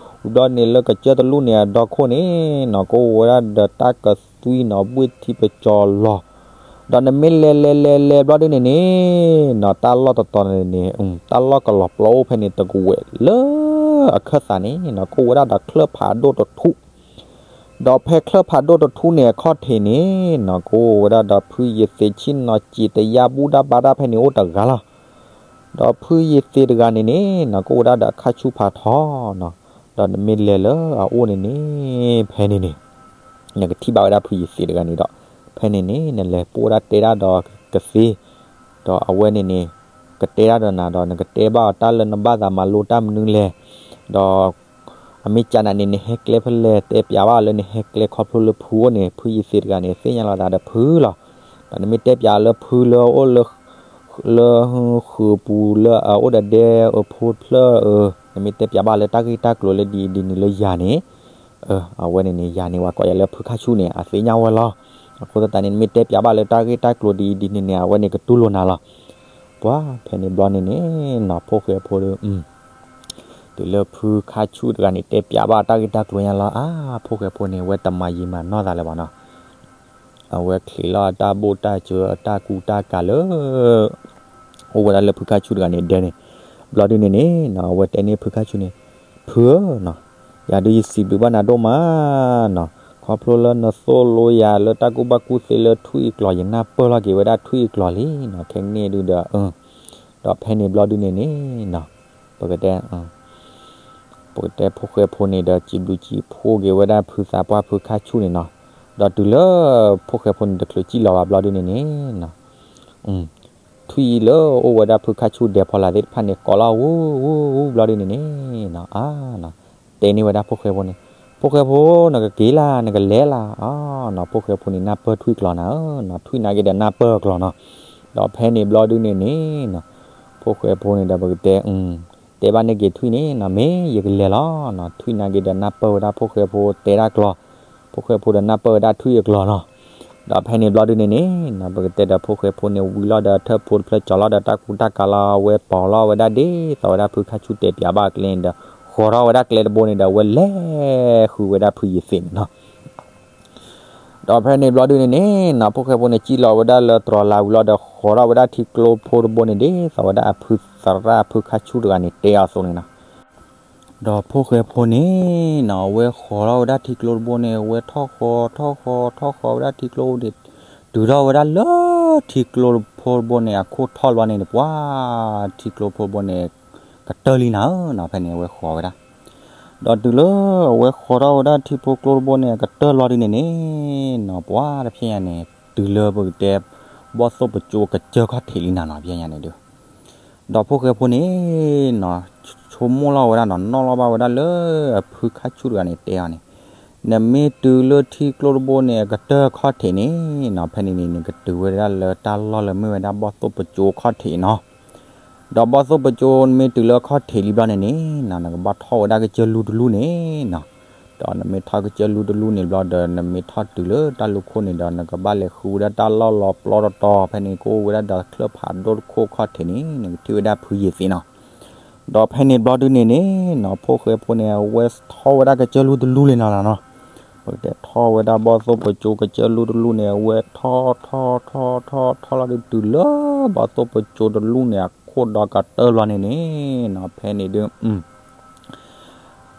ဘျီန့ၣ်လၢကစၢၢ်တလူၢ်န့ၣ် အဒီခိၣ်န့ၣ်နီၤ ကအိၣ်ဝဲဒၣ်ဒီးတၢ်ကသွံနီၤ ဘှ့ၣ်ထံပကၠီၤလီၤ ဒီးနမ့ၢ်လဲၤလဲၤလဲၤလဲၤဘျီဒုးန့ၣ်န့ၣ်နီၤ တၢ်လီၢ်တတီၤန့ၣ်န့ၣ် တၢ်လီၢ်ကလီၤပျီအိၣ်ဖဲန့ၣ်တကဝဲၢ်လၢအခၢၣ်သးန့ၣ်နီၤ ကအိၣ်ဝဲဒၣ်ဒီးချၢၣ်ဖးဒိၣ်တထူၣ်, ဒီးဖဲချၢၣ်ဖးဒိၣ်တထူၣ်န့ၣ် အခီၣ်ထံးန့ၣ်နီၤ ကအိၣ်ဝဲဒၣ်ဒီးဖုယ့ၤသ့းဆ့ၣ်နီၤစံးတယၢ်ဘူၣ်တၢ်ဘါတၢ်ဖဲန့ၣ်အိၣ်တဂၤလီၤ. ဒီးဖုယ့ၤသ့းတဂၤန့ၣ်န့ၣ်နီၤ ကအိၣ်ဝဲဒၣ်ဒီးအခါဆူၣ်ဖးထီနီၤ, ဒီးနမ့ၢ်လဲၤလၢအအိၣ်န့ၣ်န့ၣ် ဖဲန့ၣ်န့ၣ် နကထံၣ်ဘၣ်ဝဲဒၣ်ဖုယ့ၤသ့းတဂၤန့ၣ်ဒီး ဖဲန့ၣ်န့ၣ် နလဲၤပိၢ်ဝဲဒၣ်တဲဒၣ်ဒီးကသ့, ဒီးအဝဲန့ၣ်န့ၣ် ကတဲဒၣ်ဒီးနၤဒီး နကတဲဘၣ်အီၤတၢ်လၢနဘၣ်သးမၤလိတၢ်မနုၤလဲၣ်, ဒီး အမ့ၢ်ကၢ်နၤန့ၣ် နဟဲကျဲဖဲလဲၣ် တဲပၠးဘၣ်အီၤလၢနဟဲကျဲခီဖျိလၢဖုအိၣ်န့ၣ် ဖုယ့ၤသ့းတဂၤန့ၣ် သ့ၣ်ညါလီၤသးဒီးဖုလီၤ. ဒီးနမ့ၢ်တဲပၠးအီၤလၢဖုလၢအအိၣ်လၢ လၢဃုာ်ပူၤလၢအအိၣ်ဒီးဒဲအဖိတဖျၢၣ်ဧၢ, နမ့ၢ်တဲပၠးဘၣ်လၢတၢ်ဂ့ၢ်တၢ်ကျိၤလၢဒ်အံၤဒ်နုၤလၢယၤန့ၣ်, အဝဲန့ၣ်န့ၣ် ယၤန့ၣ် ပှၤကိးယၤလၢဖုခါဆူၣ်န့ၣ် အသ့ၣ်ညါဝဲလီၤ. အဃိသတးန့ၣ် နမ့ၢ်တဲပၠးဘၣ်လၢတၢ်ဂ့ၢ်တၢ်ကျိၤဒ်အံၤဒ်နုၤန့ၣ် အဝဲန့ၣ်ကတူၢ်လိာ်နၤလီၤ. ပှၤဖဲန့ၣ်ဘျီန့ၣ်န့ၣ်နီၤ ဖိၣ်ဃဲဖိဒီး တုၤလၢဖုခါဆူၣ်တဂၤန့ၣ် တဲပၠးဘၣ်တၢ်ဂ့ၢ်တၢ်ကျိၤညါလီၤ. အါ ဖိၣ်ဃဲဖိန့ၣ် ဝဲတမၤယံာ်မၤနီၢ်သးလၢၤဘၣ်နီၤ. အဝဲချံးလီၤအတၢ်ဘိၣ်တၢ်စၢၤအတၢ်ကူတၢ်ကၤလၢ အိၣ်ဝဲဒၣ်လၢဖုခါဆူၣ်တဂၤန့ၣ်ဒဲန့ၣ်, ဘျီဒုန့ၣ်န့ၣ်နီၤ အဝဲတဲန့ၢ်ဖုခါဆူၣ်န့ၣ်, ဖုဧၢနီၤ, ယၤဒုးယစံးဘျုးဘၣ်နၤဒိၣ်မးနီၤ, ခီဖျိလၢနသိၣ်လိယၤလၢတၢ်ကူၣ်ဘၣ်ကူၣ်သ့လၢထွံၣ်အကျိၤ ယနၢ်ပၢၢ်လီၤက့ၤဝဲဒၣ်ထွံၣ်အကျိၤလံနီၤ, ခဲကနံၣ်အံၤဒုဒီး ဒီးဖဲန့ၣ်ဘျီဒုန့ၣ်န့ၣ်နီၤ, ပကတဲ ပကတဲဖိၣ်ဃဲဖိန့ၣ်ဒီး စံးဘျုးစံးဖှိၣ်က့ၤဝဲဒၣ်ဖုသးပှၢ်ဖုခါဆူၣ်န့ၣ်နီၤ, ဒီးတုၤလၢ ဖိၣ်ဃဲဖိန့ၣ်တချုးစံၣ်လီၤဘၣ်ဘျီဒုန့ၣ်န့ၣ်နီၤ, ထွံၣ်လၢအိၣ်ဝဲဒၣ်ဖုခါဆူၣ်ဒဲးဖီလာ်သ့ၣ်တဖၣ်န့ၣ် ကိးလီၤဝူဝူဝူဘျီဒုန့ၣ်န့ၣ်နီၤ, အါ တဲန့ၢ်ဝဲဒၣ်ဖိၣ်ဃဲဖိန့ၣ်, ဖိၣ်ဃဲဖိ နကက့ၤလၢ် နကလဲၤလၢ် အါနီၤ, ဖိၣ်ဃဲဖိန့ၣ် နၢ်ပၢၢ်ထွံၣ်ကျိၤနၤဧၢနီၤ, ထွံၣ်နာ်က့ၤဒီးနၢ်ပၢၢ်ကျိၤနီၤ, ဒီးဖဲန့ၣ်ဘျီဒုန့ၣ်န့ၣ်နီၤ, ဖိၣ်ဃဲဖိန့ၣ်ဒီးပကတဲ တဲဘၣ်န့ၢ်က့ၤထွံၣ်န့ၣ်နီၤ, မ့ၢ်ယကလဲၤလီၤနီၤ, ထွံၣ်နာ်က့ၤဒီးနၢ်ပၢၢ်ဝဲဒၣ်ဖိၣ်ဃဲဖိတဲဒၣ်ကျိၤ, ဖိၣ်ဃဲဖိဒီးနၢ်ပၢၢ်ဝဲဒၣ်ထွံၣ်အကျိၤနီၤ, ဒီးဖဲန့ၣ်ဘျီဒုန့ၣ်န့ၣ်နီၤ, ပကတဲဒီးဖိၣ်ဃဲဖိန့ၣ် ဝံၤလီၤဒီးထၢၣ်ဖိတဖျၢၣ် ကၠီၤလီၤဒီးတၢ်ကူတၢ်ကၤလီၤ အဝဲပိာ်လီၤဝဲဒၣ်ဒ်သိးဝဲဒၣ်ဖုခါဆူၣ်တဲပၠးဘၣ်အကျဲန့ၣ်ဒီး ဃီၤထီၣ်ဝဲဒၣ်ကျဲတဘိန့ၣ်ဒီး အဝဲလဲၤဃုာ်ဝဲဒၣ်ဖုယ့ၤသ့းန့ၣ်နီၤ ဒီးဖဲန့ၣ်ဘျီဒုန့ၣ်န့ၣ်နီၤ, ဖိၣ်ဃဲဖိန့ၣ် စံၣ်လီၤဝဲဒၣ်လၢတြီၤလၢ်ဝံၤလီၤဒီး ဃီၤထီၣ်ဝဲဒၣ်ထံကျိဖိတဘိန့ၣ် ဒ်သိးဝဲဒၣ်အဖုသရၣ်ဖုခါဆူၣ်တဂၤန့ၣ် တဲအီၤအသိးန့ၣ်နီၤ. ဒီးဖိၣ်ဃဲဖိန့ၣ်နီၤ, အဝဲဃီၤထီၣ်ဝဲဒၣ်ထံကျိတဘိန့ၣ် အဝဲထီၣ်ဃီၤထီၣ်ဃီၤထီၣ်ဃီၤဝဲဒၣ်ထံကျိန့ၣ်, တုၤထီၣ်ဝဲဒၣ်လၢထံကျိဖိတဘိန့ၣ် အခိၣ်ထီၣ်လီၤန့ၣ်န့ၣ် ပှၤ ထံကျိဖိတဘိန့ၣ် ကတၢၢ်လံနၤဧၢနီၤ, ဖဲန့ၣ်အဝဲဃီၤဝဲဒၣ် ဒီးတုၤလၢအဝဲဃီၤထီၣ်ဝဲဒၣ်ထံဖိကျိတဘိန့ၣ် အကတၢၢ်လီၤဒုန့ၣ်န့ၣ်နီၤ, ပှၤတဖဲညါန့ၣ် တုၤလၢပကတဲ ဘီၣ်သိၣ်ပစိကစၢၢ်ခီၣ်ထံးလံနၤနီၤ, ဖဲညါန့ၣ်ဒု ဒီးဖိၣ်ဃဲဖိန့ၣ်နီၤ, ဆိကမိၣ်လီၤဝဲဒၣ်နီၤ, နီၣ်လီၤဘၣ်ဝဲဒၣ်လၢအဖုခါဆူၣ်တဂၤန့ၣ်တဲအီၤန့ၣ်, နမ့ၢ်တုၤလၢထံကျိတဘိန့ၣ် အကတၢၢ်ခီၣ်ထံးန့ၣ်နီၤ, ဖဲန့ၣ်န့ၣ် နကတုၤဝဲဒၣ်လၢတၢ်လီၢ်လၢမ့ၢ်ဝဲဒၣ်ဘီၣ်သိၣ်ပစိခီၣ်ထံးနီၤ. ဒီးဘီၣ်သိၣ်ပစိမ့ၢ်တုၤလၢခီၣ်ထံးလံဘျီန့ၣ်န့ၣ်နီၤ, နကဘၣ်ထီၣ်ဝဲဒၣ်ကစၢၢ်လူတလူန့ၣ်နီၤ. ဒီးနမ့ၢ်ထီၣ်ကစၢၢ်လူတလူန့ၣ်ဘျီဒီး နမ့ၢ်ထီၣ်တုၤလၢတၢ်လူခိၣ်န့ၣ်ဒီး နကဘၣ်လဲၤဃုဝဲဒၣ်တၢ်လီၢ်လီၤပျီတတီၤ, ဖဲန့ၣ်ကအိၣ်ဝဲဒၣ်ဒီးချၢၣ်ဖးဒိၣ်တခိၣ်ခီၣ်ထံးန့ၣ် နကထံၣ်ဝဲဒၣ်ဖုယ့ၤသ့းနီၤ. ဒီးဖဲန့ၣ်ဘျီဒုန့ၣ်န့ၣ်နီၤ, ဖိၣ်ဃဲဖိန့ၣ် အဝဲထီၣ်ဝဲဒၣ်ကစၢၢ်လူတလူလံနီၤနီၤ. ပကတဲထီၣ်ဝဲဒၣ်ဘီၣ်သိၣ်ပကၠိကစၢၢ်လူၢ်တလူၢ်န့ၣ် အဝဲထီၣ်ထီၣ်ထီၣ်ထီၣ်ထီၣ်လီၤဒုးတုၤလၢ ဘီၣ်သိၣ်ပကၠိတလူၢ်န့ၣ် အခိၣ်ဒီကတၢၢ်လီၤန့ၣ်န့ၣ်နီၤ ဖဲန့ၣ်ဒုး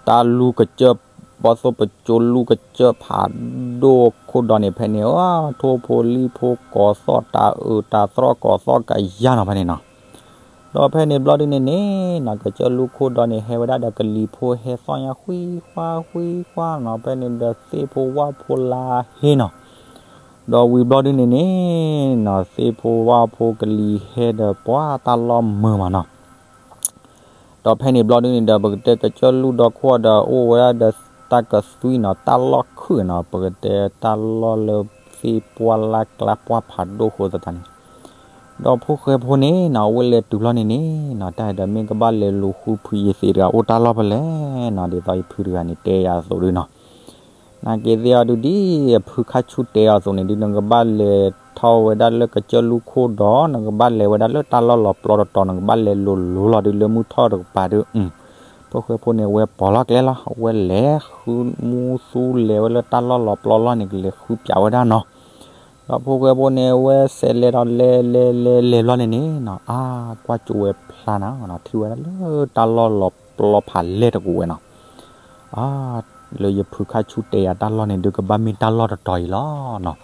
တၢ်လူၢ်ကစၢၢ် ဘီၣ်သိၣ်ပကၠိလူၢ်ကစၢၢ်ဖးဒိၣ်ခိၣ်ဒီန့ၣ် ဖဲန့ၣ် ထိၣ်ဖိလံၣ်ဖိကိးသီၣ်တၢ်အၢတၢ်သီၣ်ကိးသီၣ်ကယါနီၤ ဖဲန့ၣ်နီၤ. ဒီးဖဲန့ၣ်ဘျီဒုန့ၣ်န့ၣ်နီၤ ကစၢၢ်လူၢ်ခိၣ်ဒီန့ၣ် ဟဲဝဲဒၣ်ဒီးကလံၤဖိဟဲသီၣ်ညါဃံခွါဃံခွါနီၤ ဖဲန့ၣ်ဒီးသ့ၣ်ဖိဝၣ်ဖိလါဟ့နီၤ. ဒီးဝံၤဘျီဒုန့ၣ်န့ၣ်နီၤ သ့ၣ်ဖိဝၣ်ဖိကလံၤဟဲဒီးပှၤတၢ်လီၢ်မုာ်မးနီၤ. ဒီးဖဲန့ၣ်ဘျီဒုန့ၣ်ဒီး ပကတဲကစၢၢ်လူၢ်ဒီခိၣ်ဒီး အိၣ်ဝဲဒၣ်ဒီးတၢ်ကသွံနီၤ တၢ်လီၢ်ခုၣ်နီၤ ပကတဲတၢ်လီၢ်လၢသ့ၣ်ပှၢ်လၢ်ကျါပှၢ်ဖးဒိၣ်ဃိသတးန့ၣ် ဒီးဖိၣ်ဃဲဖိန့ၣ်နီၤ အဝဲလဲၤတုၤလီၤန့ၣ်န့ၣ်နီၤ တၢ်ဒီးမ့ၢ်ကဘၣ်လဲၤလူၤဃုဖုယ့ၤသ့းတဂၤအိၣ်တၢ်လီၢ်ဖဲလဲၣ်နီၤ ဒ်သိးယဖုတဂၤန့ၣ်တဲယၤအသိးဒုနီၤ. နာ်က့သ့ၣ်အီၤဒုဒ် အဖုခါဆူၣ်တဲအီၤအသိးန့ၣ်ဒု နကဘၣ်လဲၤထီၣ်ဝဲဒၣ်လၢကစၢၢ်လူၢ်ခိၣ်ဒီး နကဘၣ်လဲၤဝဲဒၣ်လၢတၢ်လီၢ်လီၤပျီတတီၤ နကဘၣ်လဲၤလိၤလိၤလီၤဒုလၢမုၢ်ထီၣ်တကပၤဒု ဖိၣ်ဃဲဖိန့ၣ် အဝဲပိာ်လီၤကျဲလီၤ အဝဲလဲၤဃုမူသူလဲၤဝဲလၢတၢ်လီၢ်လီၤပျီလီၢ်န့ၣ် ကလဲၤဃုပၠးဝဲဒၣ်နီၤ. ဒီးဖိၣ်ဃဲဖိန့ၣ် အဝဲစဲးလဲၤဒီးလဲၤလဲၤလဲၤလဲၤဘျီန့ၣ်န့ၣ်နီၤ အါ ကွၢ်ကၠိဝဲဖျါနၤနီၤ ထံၣ်ဝဲဒၣ်လၢတၢ်လီၢ်လီၤပျီဖးလဲၢ်တကူာ်ဝဲနီၤ. အါ လၢယဖုခါဆူၣ်တဲယၤတၢ်လီၢ်န့ၣ်ဒု ကဘၣ်မ့ၢ်တၢ်လီၢ်တတီၤအံၤလီၤနီၤ.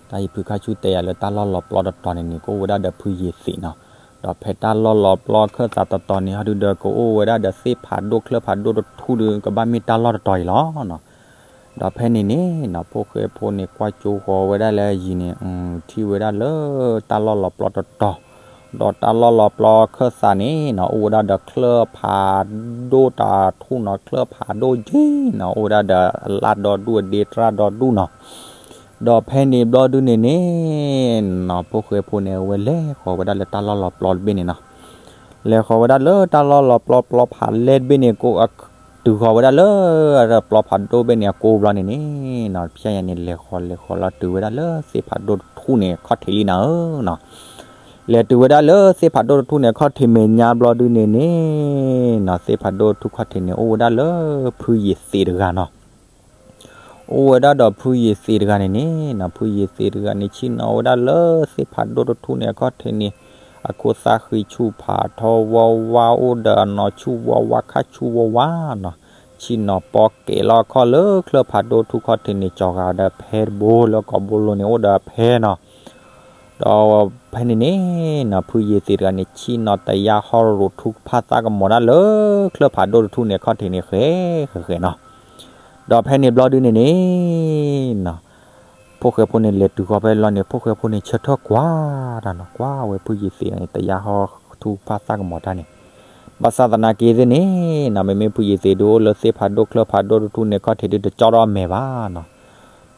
တၢ်ယဖုခါဆူၣ်တဲယၤလၢတၢ်လီၢ်လီၤပျီတတီၤန့ၣ်န့ၣ် ကအိၣ်ဝဲဒၣ်ဒီးဖုယ့ၤသ့းနီၤ. ဒီးဖဲတၢ်လီၢ်လီၤပျီခၢၣ်သးတတီၤန့ၣ်ဟီဒုဒီး ကအိၣ်ဝဲဒၣ်ဒီးသ့ၣ်ဖးဒိၣ်ချၢၣ်ဖးဒိၣ်တထူၣ်ဒု ကဘၣ်မ့ၢ်တၢ်လီၢ်တတီၤအံၤလီၤနီၤ. ဒီးဖဲန့ၣ်န့ၣ်နီၤ ဖိၣ်ဃဲဖိန့ၣ် ကွၢ်ကၠိဃီၤဝဲဒၣ်လၢယံၤန့ၣ် ထံၣ်ဝဲဒၣ်လၢတၢ်လီၢ်လီၤပျီတတီၤ, ဒီးတၢ်လီၢ်လီၤပျီခၢၣ်သးန့ၣ်နီၤ အိၣ်ဝဲဒၣ်ဒီးချၢၣ်ဖးဒိၣ်တထူၣ်နီၤ ချၢၣ်ဖးဒိၣ်က့နီၤ အိၣ်ဝဲဒၣ်ဒီးအလၣ်ဒီဒူၣ်အဒ့တြၣ်ဒီဒူၣ်နီၤ. ဒီးဖဲန့ၣ်ဘျီဒုန့ၣ်န့ၣ်နီၤ ဖိၣ်ဃဲဖိန့ၣ် အဝဲလဲၤဃီၤဝဲဒၣ်လၢတၢ်လီၢ်လီၤပျီတဘ့ၣ်န့ၣ်နီၤ. လဲၤဃီၤဝဲဒၣ်လၢတၢ်လီၢ်လီၤပျီပျီဖးလဲၢ်တဘ့ၣ်န့ၣ် ကိး တုၤဃီၤဝဲဒၣ်လၢ ပျီဖးဒိၣ်ဘ့ၣ်န့ၣ်အကိးဘျီန့ၣ်န့ၣ်နီၤ ဖဲညါန့ၣ် လဲၤဃီၤလဲၤဃီၤလီၤတုၤဝဲဒၣ်လၢသ့ၣ်ဖးဒိၣ်တထူၣ်န့ၣ် ခီၣ်ထံးလံနၤဧၢနီၤ. လဲၤတုၤဝဲဒၣ်လၢသ့ၣ်ဖးဒိၣ်တထူၣ်န့ၣ် ခီၣ်ထံးမဲာ်ညါဘျီဒုန့ၣ်န့ၣ်နီၤ သ့ၣ်ဖးဒိၣ်တထူၣ်ခီၣ်ထံးန့ၣ် အိၣ်ဝဲဒၣ်လၢဖုယ့ၤသ့းတဂၤနီၤ. အိၣ်ဝဲဒၣ်ဒီးဖုယ့ၤသ့းတဂၤန့ၣ်န့ၣ်နီၤ ဖုယ့ၤသ့းတဂၤန့ၣ် ဆ့ၣ်နီၤဝဲဒၣ်လၢသ့ၣ်ဖးဒိၣ်တထူၣ်န့ၣ် အခီၣ်ထံးန့ၣ် အခိၣ်သၣ်ဃံဆူၣ်ဖးထီဝါဝါ အိၣ်ဒီးအနီၢ်ဆူၣ်ဝါဝါ ခါဆူၣ်ဝါဝါနီၤ. ဆ့ၣ်နီၤပီကဲးလီၤအခီၣ်လၢချၢၣ်ဖးဒိၣ်ထူၣ်ခီၣ်ထံးန့ၣ် ကၠီၤဂၤဒီးဖဲတဘိ လၢကိာ်ဘိလိၤန့ၣ် အိၣ်ဒီးအဖဲနီၤ. ဒီးဖဲန့ၣ်န့ၣ်နီၤ ဖုယ့ၤသ့းတဂၤန့ၣ် ဆ့ၣ်နီၤတယါဟီရိၤထူကဖၣ်သၣ်ကမီၤတၢ်လၢ ချၢၣ်ဖးဒိၣ်တထူၣ်န့ၣ် အခီၣ်ထံးန့ၣ် ဃဲၤဃဲၤဃဲၤနီၤ. ဒီးဖဲန့ၣ်ဘျီဒုန့ၣ်န့ၣ်နီၤ ဖိၣ်ဃဲဖိန့ၣ် လဲၤတုၤဃီၤဖဲလီၤန့ၣ် ဖိၣ်ဃဲဖိန့ၣ် ဆၢထၢၣ်ကွၢ်တၢ်နီၤ ကွၢ်ဝဲဖုယ့ၤသ့းန့ၣ် တယါဟီထူကဖၣ်သၣ်ကမီၤတၢ်န့ၣ် ဘၣ်ဆၣ်သနာ်က့သ့ၣ်န့ၣ်နီၤ မ့မ့ၢ်ဖုယ့ၤသ့းဒု အိၣ်လၢသ့ၣ်ဖးဒိၣ်ချၢၣ်ဖးဒိၣ်တထူၣ်န့ၣ် အခီၣ်ထံးဒု တကၠီၣ်ထီၣ်အမဲာ်ဘၣ်နီၤ.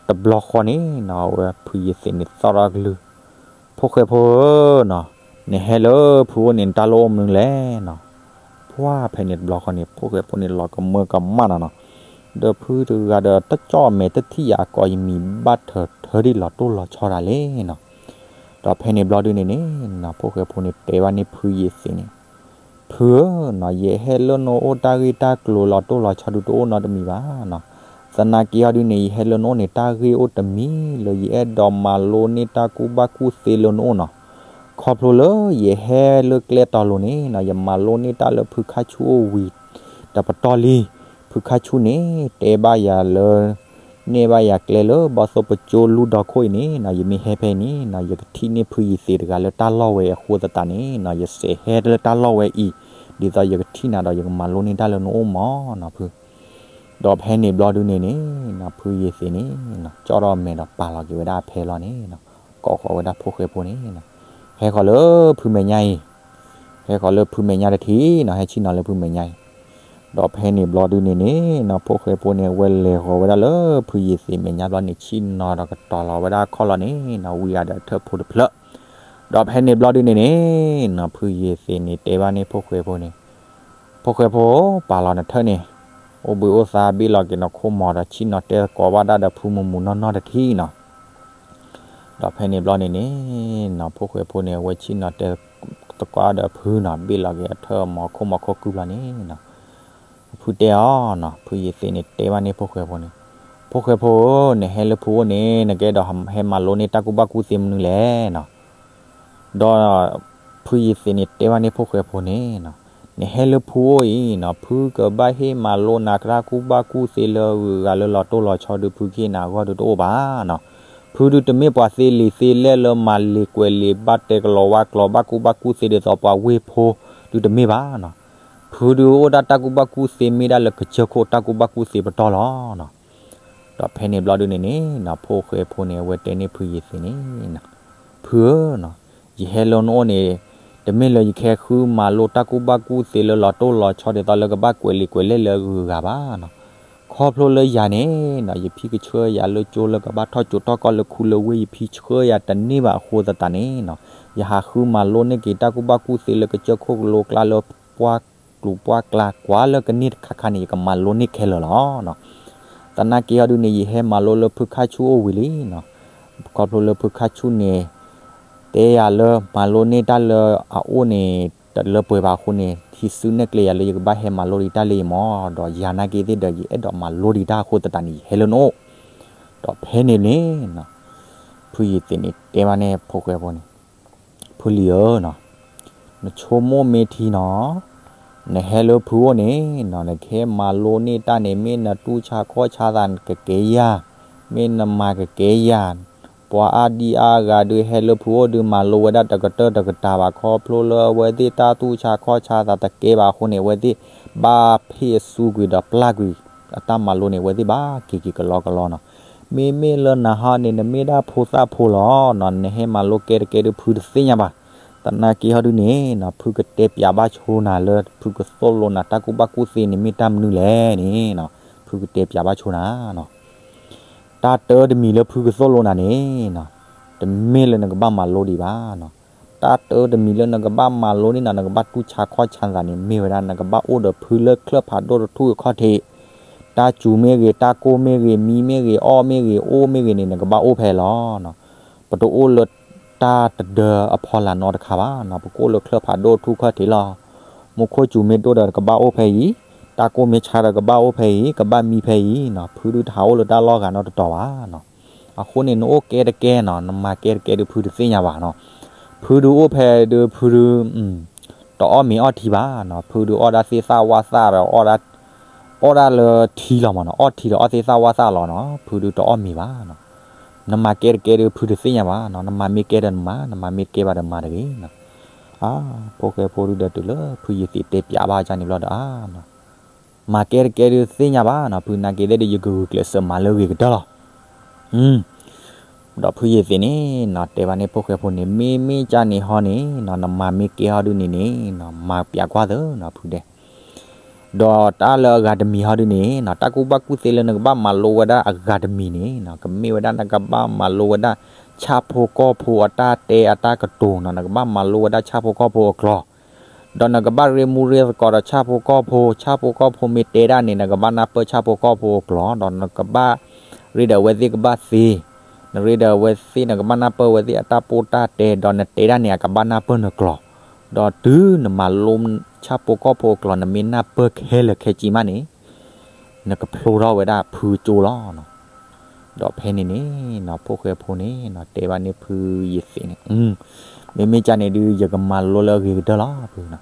တဘျီဃီန့ၣ်နီၤ အဝဲဖုယ့ၤသ့းန့ၣ် သီၣ်ထီၣ်ကလုၢ် ဖိၣ်ဃဲဖိဧၢနီၤ နဟဲလၢဖုအိၣ်န့ၣ် နတၢ်လိၣ်အိၣ်မနုၤလဲၣ်နီၤ. ပှၢ်ဖဲန့ၣ်တဘျီဃီန့ၣ် ဖိၣ်ဃဲဖိန့ၣ် လီၤကမၢကမၣ်နီၤနီၤ ဒီးဖုတဂၤဒီး တကၠီၣ်အမဲာ်တထံၣ်ယၤအကိး ယမံၤဘၣ်ထၢၣ်ထၢဒ်လီၤတိၢ်လီၤဆီတၢ်လဲၣ်နီၤ. ဒီးဖဲန့ၣ်ဘျီဒုန့ၣ်န့ၣ်နီၤ ဖိၣ်ဃဲဖိန့ၣ် တဲဘၣ်န့ၢ်ဖုယ့ၤသ့းန့ၣ် ဖုဧၢနီၤ ယဟဲလၢနအိၣ်တၢ်ဂ့ၢ်တၢ်ကျိၤလီၤတိၢ်လီၤဆီဒုတအိၣ်နီတမံၤဘၣ်နီၤ. သနာ်က့ဟီဒုန့ၣ် ယဟဲလၢနအိၣ်န့ၣ် တၢ်ဂ့ၢ်အိၣ်တမံၤလၢ ယအဲၣ်ဒိးမၤလိန့ၢ်တၢ်ကူၣ်ဘၣ်ကူၣ်သ့လၢနအိၣ်နီၤ. ခီဖျိလၢယဟဲလၢကျဲတီၤလိၤန့ၣ်နီၤ ယမၤလိန့ၢ်တၢ်လၢဖုခါဆူၣ်အိၣ်ဝံၤတပတီၢ်လံ. ဖုခါဆူၣ်န့ၣ် တဲဘၣ်ယၤလၢ နဲၣ်ဘၣ်ယၤကျဲလၢဘီၣ်သိၣ်ပကၠိလူၢ်ဒီခိၣ်အံၤန့ၣ်နီၤ ယမ့ၢ်ဟဲဖဲအံၤန့ၣ်နီၤ ယကထံၣ်န့ၢ်ဖုယ့ၤသ့းတဂၤလၢတၢ်လီၢ်ဝဲအဃိသတးန့ၣ်နီၤ ယစဲးဟဲလၢတၢ်လီၢ်ဝဲအံၤ ဒ်သိးယကထံၣ်နၤဒီးယကမၤလိန့ၢ်တၢ်လၢနအိၣ်မးနီၤဖု. ဒီးဖဲန့ၣ်ဘျီဒုန့ၣ်န့ၣ်နီၤ ဖုယ့ၤသ့းန့ၣ်နီၤ ကၠီၣ်ထီၣ်အမဲာ်ဒီးပာ်လီၤက့ၤဝဲဒၣ်အဖဲလီၤန့ၣ်နီၤ ကိးဃီၤဝဲဒၣ်ဖိၣ်ဃဲဖိန့ၣ်နီၤ ဟဲဃီၤလၢဖုမဲာ်ညါအံၤ ဟဲဃီၤလၢဖုမဲာ်ညါတထံၣ်နီၤ ဟဲဆ့ၣ်နီၤလၢဖုမဲာ်ညါအံၤ ဒီးဖဲန့ၣ်ဘျီဒုန့ၣ်န့ၣ်နီၤ ဖိၣ်ဃဲဖိန့ၣ် အဝဲလဲၤဃီၤဝဲဒၣ်လၢဖုယ့ၤသ့းမဲာ်ညါဘျီန့ၣ် ဆ့ၣ်နီၤဒီးကတီၤလီၤဝဲဒၣ်အခီၣ်လီၤန့ၣ်နီၤ ဝံၤအဒီးထၢၣ်ဖိတဖျၢၣ် ဒီးဖဲန့ၣ်ဘျီဒုန့ၣ်န့ၣ်နီၤ ဖုယ့ၤသ့းန့ၣ် တဲဘၣ်န့ၢ်ဖိၣ်ဃဲဖိန့ၣ် ဖိၣ်ဃဲဖိ ပာ်လီၤနထၢၣ်န့ၣ် အိၣ်ဘှံးအိၣ်သါဘ့ၣ်လီၤက့ၤနခိၣ်မီၤဒီး ဆ့ၣ်နီၤတဲသကိးဘၣ်ဒၣ်ဒီးဖုမုၢ်မုၢ်နီၢ်နီၢ်တထံၣ်နီၤ ဒီးဖဲန့ၣ်ဘျီန့ၣ်န့ၣ်နီၤ ဖိၣ်ဃဲဖိန့ၣ် အဝဲဆ့ၣ်နီၤတဲသကိးဒီးဖုနီၤ ဘ့ၣ်လီၤက့ၤအထၢၣ်မီၤခိၣ်မီၤခိၣ်ကုၢ်ဘျီန့ၣ်နီၤ ဖုတဲအီၤနီၤ ဖုယ့ၤသ့းန့ၣ် တဲဘၣ်န့ၢ်ဖိၣ်ဃဲဖိန့ၣ် ဖိၣ်ဃဲဖိဧၢ, နဟဲလၢဖုအိၣ်န့ၣ် နကအဲၣ်ဒိးဟဲမၤလိန့ၢ်တၢ်ကူၣ်ဘၣ်ကူၣ်သ့မနုၤလဲၣ်နီၤ. ဒီးဖုယသံးန့ၣ်တဲဘၣ်န့ၢ်ဖိၣ်ဃဲဖိန့ၣ်, နဟဲလၢဖုအိၣ်အံၤနီၤ ဖုကဘၣ်ဟ့ၣ်မၤလိနၤတၢ်ကူၣ်ဘၣ်ကူၣ်သ့လၢအဂုၤအဂၤလၢလီၤတိၢ်လီၤဆီဒုး ဖုကဟ့ၣ်နၤအဂီၢ်ဒုးတအိၣ်ဘၣ်နီၤ. ဖုဒုးတမ့ၢ်ပှၤသ့လံာ်သ့လဲၢ်လၢမၤလံာ်ကွဲးလံာ် ဘၣ်တဲကလီၤဝါကျိာ် ဘၣ်ကူၣ်ဘၣ်ကူၣ်သ့ဒ်သိးပှၤဝ့ၢ်ဖိဒုးတမ့ၢ်ဘၣ်နီၤ. ဖုဒုးအိၣ်ဒၣ်တၢ်ကူၣ်ဘၣ်ကူၣ်သ့မ့ၢ်ဒၣ်လၢကစၢၢ်ခိၣ်တၢ်ကူၣ်ဘၣ်ကူၣ်သ့ပတီၢ်လီၤနီၤ. ဒီးဖဲန့ၣ်ဘျီဒုန့ၣ်န့ၣ်နီၤ ဖိၣ်ဃဲဖိန့ၣ် အဝဲတဲန့ၢ်ဖုယသံးန့ၣ်နီၤ, ဖုဧၢနီၤ, ယဟဲလၢနအိၣ်န့ၣ် တမ့ၢ်လၢယကဟဲဃုမၤလိတၢ်ကူၣ်ဘၣ်ကူၣ်သ့လၢလီၤတိၢ်လီၤဆီဒ်သိးလၢကဘၣ်ကွဲးလံာ်ကွဲးလဲၢ်လၢအဂုၤအဂၤဘၣ်နီၤ. ခီဖျိလၢယၤန့ၣ်နီၤ ယဖံကဆှၢယၤလၢကၠိလၢကဘၣ်ထီၣ်ကၠိထီၣ်ကီၢ်လၢခူလၢဝ့ၢ် ယဖံဆှၢယၤတန့ၢ်ဘၣ်အဃိသတးန့ၣ်နီၤ ယဟးဃုမၤလိန့ၢ်က့ၤတၢ်ကူၣ်ဘၣ်ကူၣ်သ့လၢကစၢၢ်ခိၣ်ကလိကျါလၢပှၢ်ကျူးပှၢ်ကျါ ကွၢ်လၢကန့ၢ်တခါခါန့ၣ် ယကမၤလိန့ၢ်ခဲလၢာ်လီၤနီၤ. သနာ်က့ဟီဒုန့ၣ် ယဟဲမၤလိလၢဖုခါဆူၣ်အိၣ်ဝံၤလံနီၤ. ခီဖျိလၢဖုခါဆူၣ်န့ၣ် တဲယၤလၢမၤလိန့ၢ်တၢ်လၢအအိၣ်န့ၣ် တလၢပှဲၤဘၣ်အဃိန့ၣ် ဟံးစုနဲၣ်ကျဲယၤလၢယကဘၣ်ဟဲမၤလိဒံးတၢ်လၢယမီၤ, ဒီးယၤနာ်က့သ့ၣ်ဒီး ယအဲၣ်ဒိးမၤလိဒံးတၢ်အဃိသတးန့ၣ် ယဟဲလၢနအိၣ်. ဒီးဖဲန့ၣ်န့ၣ်နီၤ ဖုယသံးန့ၣ်တဲဘၣ်န့ၢ် ဖိၣ်ဃဲဖိန့ၣ်, ဖုလံၤဧၢနီၤ, နဆိကမိၣ်မ့ၢ်ထံနီၤ, နဟဲလၢဖုအိၣ်န့ၣ်နီၤ နကဟဲမၤလိန့ၢ်တၢ်န့ၣ် မ့ၢ်နတူၢ်ဆါခီၣ်ဆါသး နကကဲယၤ, မ့ၢ်နမၤကကဲယၤ, ပှၤအါဒံအါဂၤဒုးဟဲလၢဖုအိၣ်ဒုး မၤလိဝဲဒၣ်တကတၢၢ်တကတၢၢ်ဘၣ် ခီဖျိလၢအဝဲသ့ၣ်တၢ်တူၢ်ဆါခီၣ်ဆါသးတကဲဘၣ်အဃိန့ၣ် အဝဲသ့ၣ်ဘၣ်ဖ့ၣ်အစူကွံာ်ဒီးပျၢ်ကွံာ် အတၢ်မၤလိန့ၣ် အဝဲသ့ၣ်ဘၣ်က့ၤက့ၤကလီကလီနီၤ. မ့မ့ၢ်လၢနဟါန့ၣ် နမ့ၢ်ဒၣ်ဖိသၣ်ဖိလီၤနီၤ, နဟဲမၤလိကဲတကဲဒုး ဖုတသ့ၣ်ညါဘၣ်. သနာ်က့ဟီဒုန့ၣ်နီၤ ဖုကတဲပၠးဘၣ်ဆိနၤလၢ ဖုကသိၣ်လိနၤတၢ်ကူၣ်ဘၣ်ကူၣ်သ့န့ၣ် မ့ၢ်တၢ်မနုၤလဲၣ်န့ၣ်နီၤ, ဖုကတဲပၠးဘၣ်ဆိနၤနီၤ. တၢ်တၢတမံၤလၢဖုကသိၣ်လိနၤန့ၣ်နီၤ, တမ့ၢ်လၢနကဘၣ်မၤလိဒံးဘၣ်နီၤ. တၢ်တၢတမံၤလၢနကဘၣ်မၤလိန့ၢ်နီၤ နကဘၣ်တူၢ်ဆါခီၣ်ဆါသးန့ၣ် မ့ၢ်ဝဲဒၣ်နကဘၣ်အိၣ်ဒီးဖုလၢချၢၣ်ဖးဒိၣ်တထူၣ်အခီၣ်ထံး, တၢ်စူၤမ့ၢ်ဂ့ၤ, တၢ်ကိၢ်မ့ၢ်ဂ့ၤ, မံမ့ၢ်ဂ့ၤ, အီၣ်မ့ၢ်ဂ့ၤ, အိၣ်မ့ၢ်ဂ့ၤန့ၣ် နကဘၣ်အိၣ်ဖဲလီၤနီၤ. ပတအိၣ်လၢတၢ်တဒၢအဖီလာ်နီတခါဘၣ်နီၤ, ပကအိၣ်လၢချၢၣ်ဖးဒိၣ်ထူၣ်ခီၣ်ထံးလီၤ. မူခိၣ်စူၤမ့ၢ်ဒိၣ်ဒီး ကဘၣ်အိၣ်ဖဲအံၤ, တၢ်ကိၢ်မ့ၢ်ဆါဒီး ကဘၣ်အိၣ်ဖဲအံၤ, ကဘၣ်မံဖဲအံၤနီၤ, ဖုဒုးတဟးအိၣ်လၢတၢ်လီၢ်ဂၤနီတတီၤဘၣ်နီၤ. အဃိန့ၣ် နအိၣ်ကဲတကဲနီၤ, နမၤကဲတကဲဒုး ဖုတသ့ၣ်ညါဘၣ်နီၤ. ဖုဒုးအိၣ်ဖဲဒုး ဖုဒုး တအီၣ်မ့ၤအီၣ်ထံဘၣ်နီၤ, ဖုဒုးအီၣ်ဒၣ်သ့ၣ်သၣ်ဝၣ်သၣ်ဒီး အီၣ်ဒၣ်လၢထံလီၤမးနီၤ, အီၣ်ထံဒီးအီၣ်သ့ၣ်သၣ်ဝၣ်သၣ်လီၤနီၤ, ဖုဒုးတအီၣ်မ့ၤဘၣ်နီၤ. နမၤကဲတကဲဒုး ဖုတသ့ၣ်ညါဘၣ်နီၤ, နမၤမ့ၢ်ကဲဒီးနမၤ, နမၤမ့ၢ်တကဲဘၣ်ဒီးမၤတဂ့ၤနီၤ. အါ, ဖိၣ်ဃဲဖိဒုးဒီးတုၤလၢဖုယသံးတဲပၠးဘၣ်ကန့ၣ်ဘျီဒီး အါနီၤ, မၤကဲတကဲဒုးသ့ၣ်ညါဘၣ်နီၤ, ဖုနာ်က့သ့ၣ်ဒုး ယကဂုာ်ကျဲးစၢးမၤလၢအဂ့ၤကတၢၢ်လီၤ. ဒီးဖုယသံးန့ၣ်နီၤ တဲဘၣ်န့ၢ်ဖိၣ်ဃဲဖိန့ၣ် မ့မ့ၢ်ကန့ၣ်ဟီန့ၣ်နီၤ, နမၤမ့ၢ်ကဲဟီဒုးန့ၣ်န့ၣ်နီၤ, မၤပၠးကွၢ်သၢနီၤ ဖုတဲ. ဒီးတၢ်လၢအဂၤတမံၤဟီဒုးန့ၣ်နီၤ, တၢ်ကူၣ်ဘၣ်ကူၣ်သ့လၢနကဘၣ်မၤလိဝဲဒၣ်အဂၤတမံၤန့ၣ်နီၤ, ကမ့ၢ်ဝဲဒၣ်နကဘၣ်မၤလိဝဲဒၣ် ဆၣ်ဖိကီၢ်ဖိအတၢ်တဲအတၢ်ကတိၤနီၤ, နကဘၣ်မၤလိဝဲဒၣ်ဆၣ်ဖိကီၢ်ဖိအကျိာ် ဒီးနကဘၣ်ရ့မူရ့သကိးဒီးဆၣ်ဖိကီၢ်ဖိ, ဆၣ်ဖိကီၢ်ဖိမ့ၢ်တဲဒၣ်န့ၣ် နကဘၣ်နၢ်ပၢၢ်ဆၣ်ဖိကီၢ်ဖိအကျိာ်, ဒီးနကဘၣ်ရ့ဒီးအဝဲသ့ၣ်ကဘၣ်သ့, နရ့ဒီးအဝဲသ့ၣ် နကဘၣ်နၢ်ပၢၢ်အဝဲသ့ၣ်အတၢ်ပိၢ်တၢ်တဲ, ဒီးနတဲဒၣ်န့ၣ် အကဘၣ်နၢ်ပၢၢ်နကျိာ်, ဒီးတုၤနမၤလိဆၣ်ဖိကီၢ်ဖိအကျိာ် နမ့ၢ်နၢ်ပၢၢ်ခဲလၢာ်ခဲဆ့မးန့ၣ် နကဖျိထီၣ်ဝဲဒၣ်ဖုကၠိလီၤ. ဒီးဖဲန့ၣ်န့ၣ်နီၤ ဖိၣ်ဃဲဖိန့ၣ်နီၤ တဲဘၣ်န့ၢ်ဖုယသံးန့ၣ်, မ့မ့ၢ်ကန့ၣ်ဒုး ယကမၤလိလၢအဂ့ၤကတၢၢ်လီၤ ဖုနီၤ.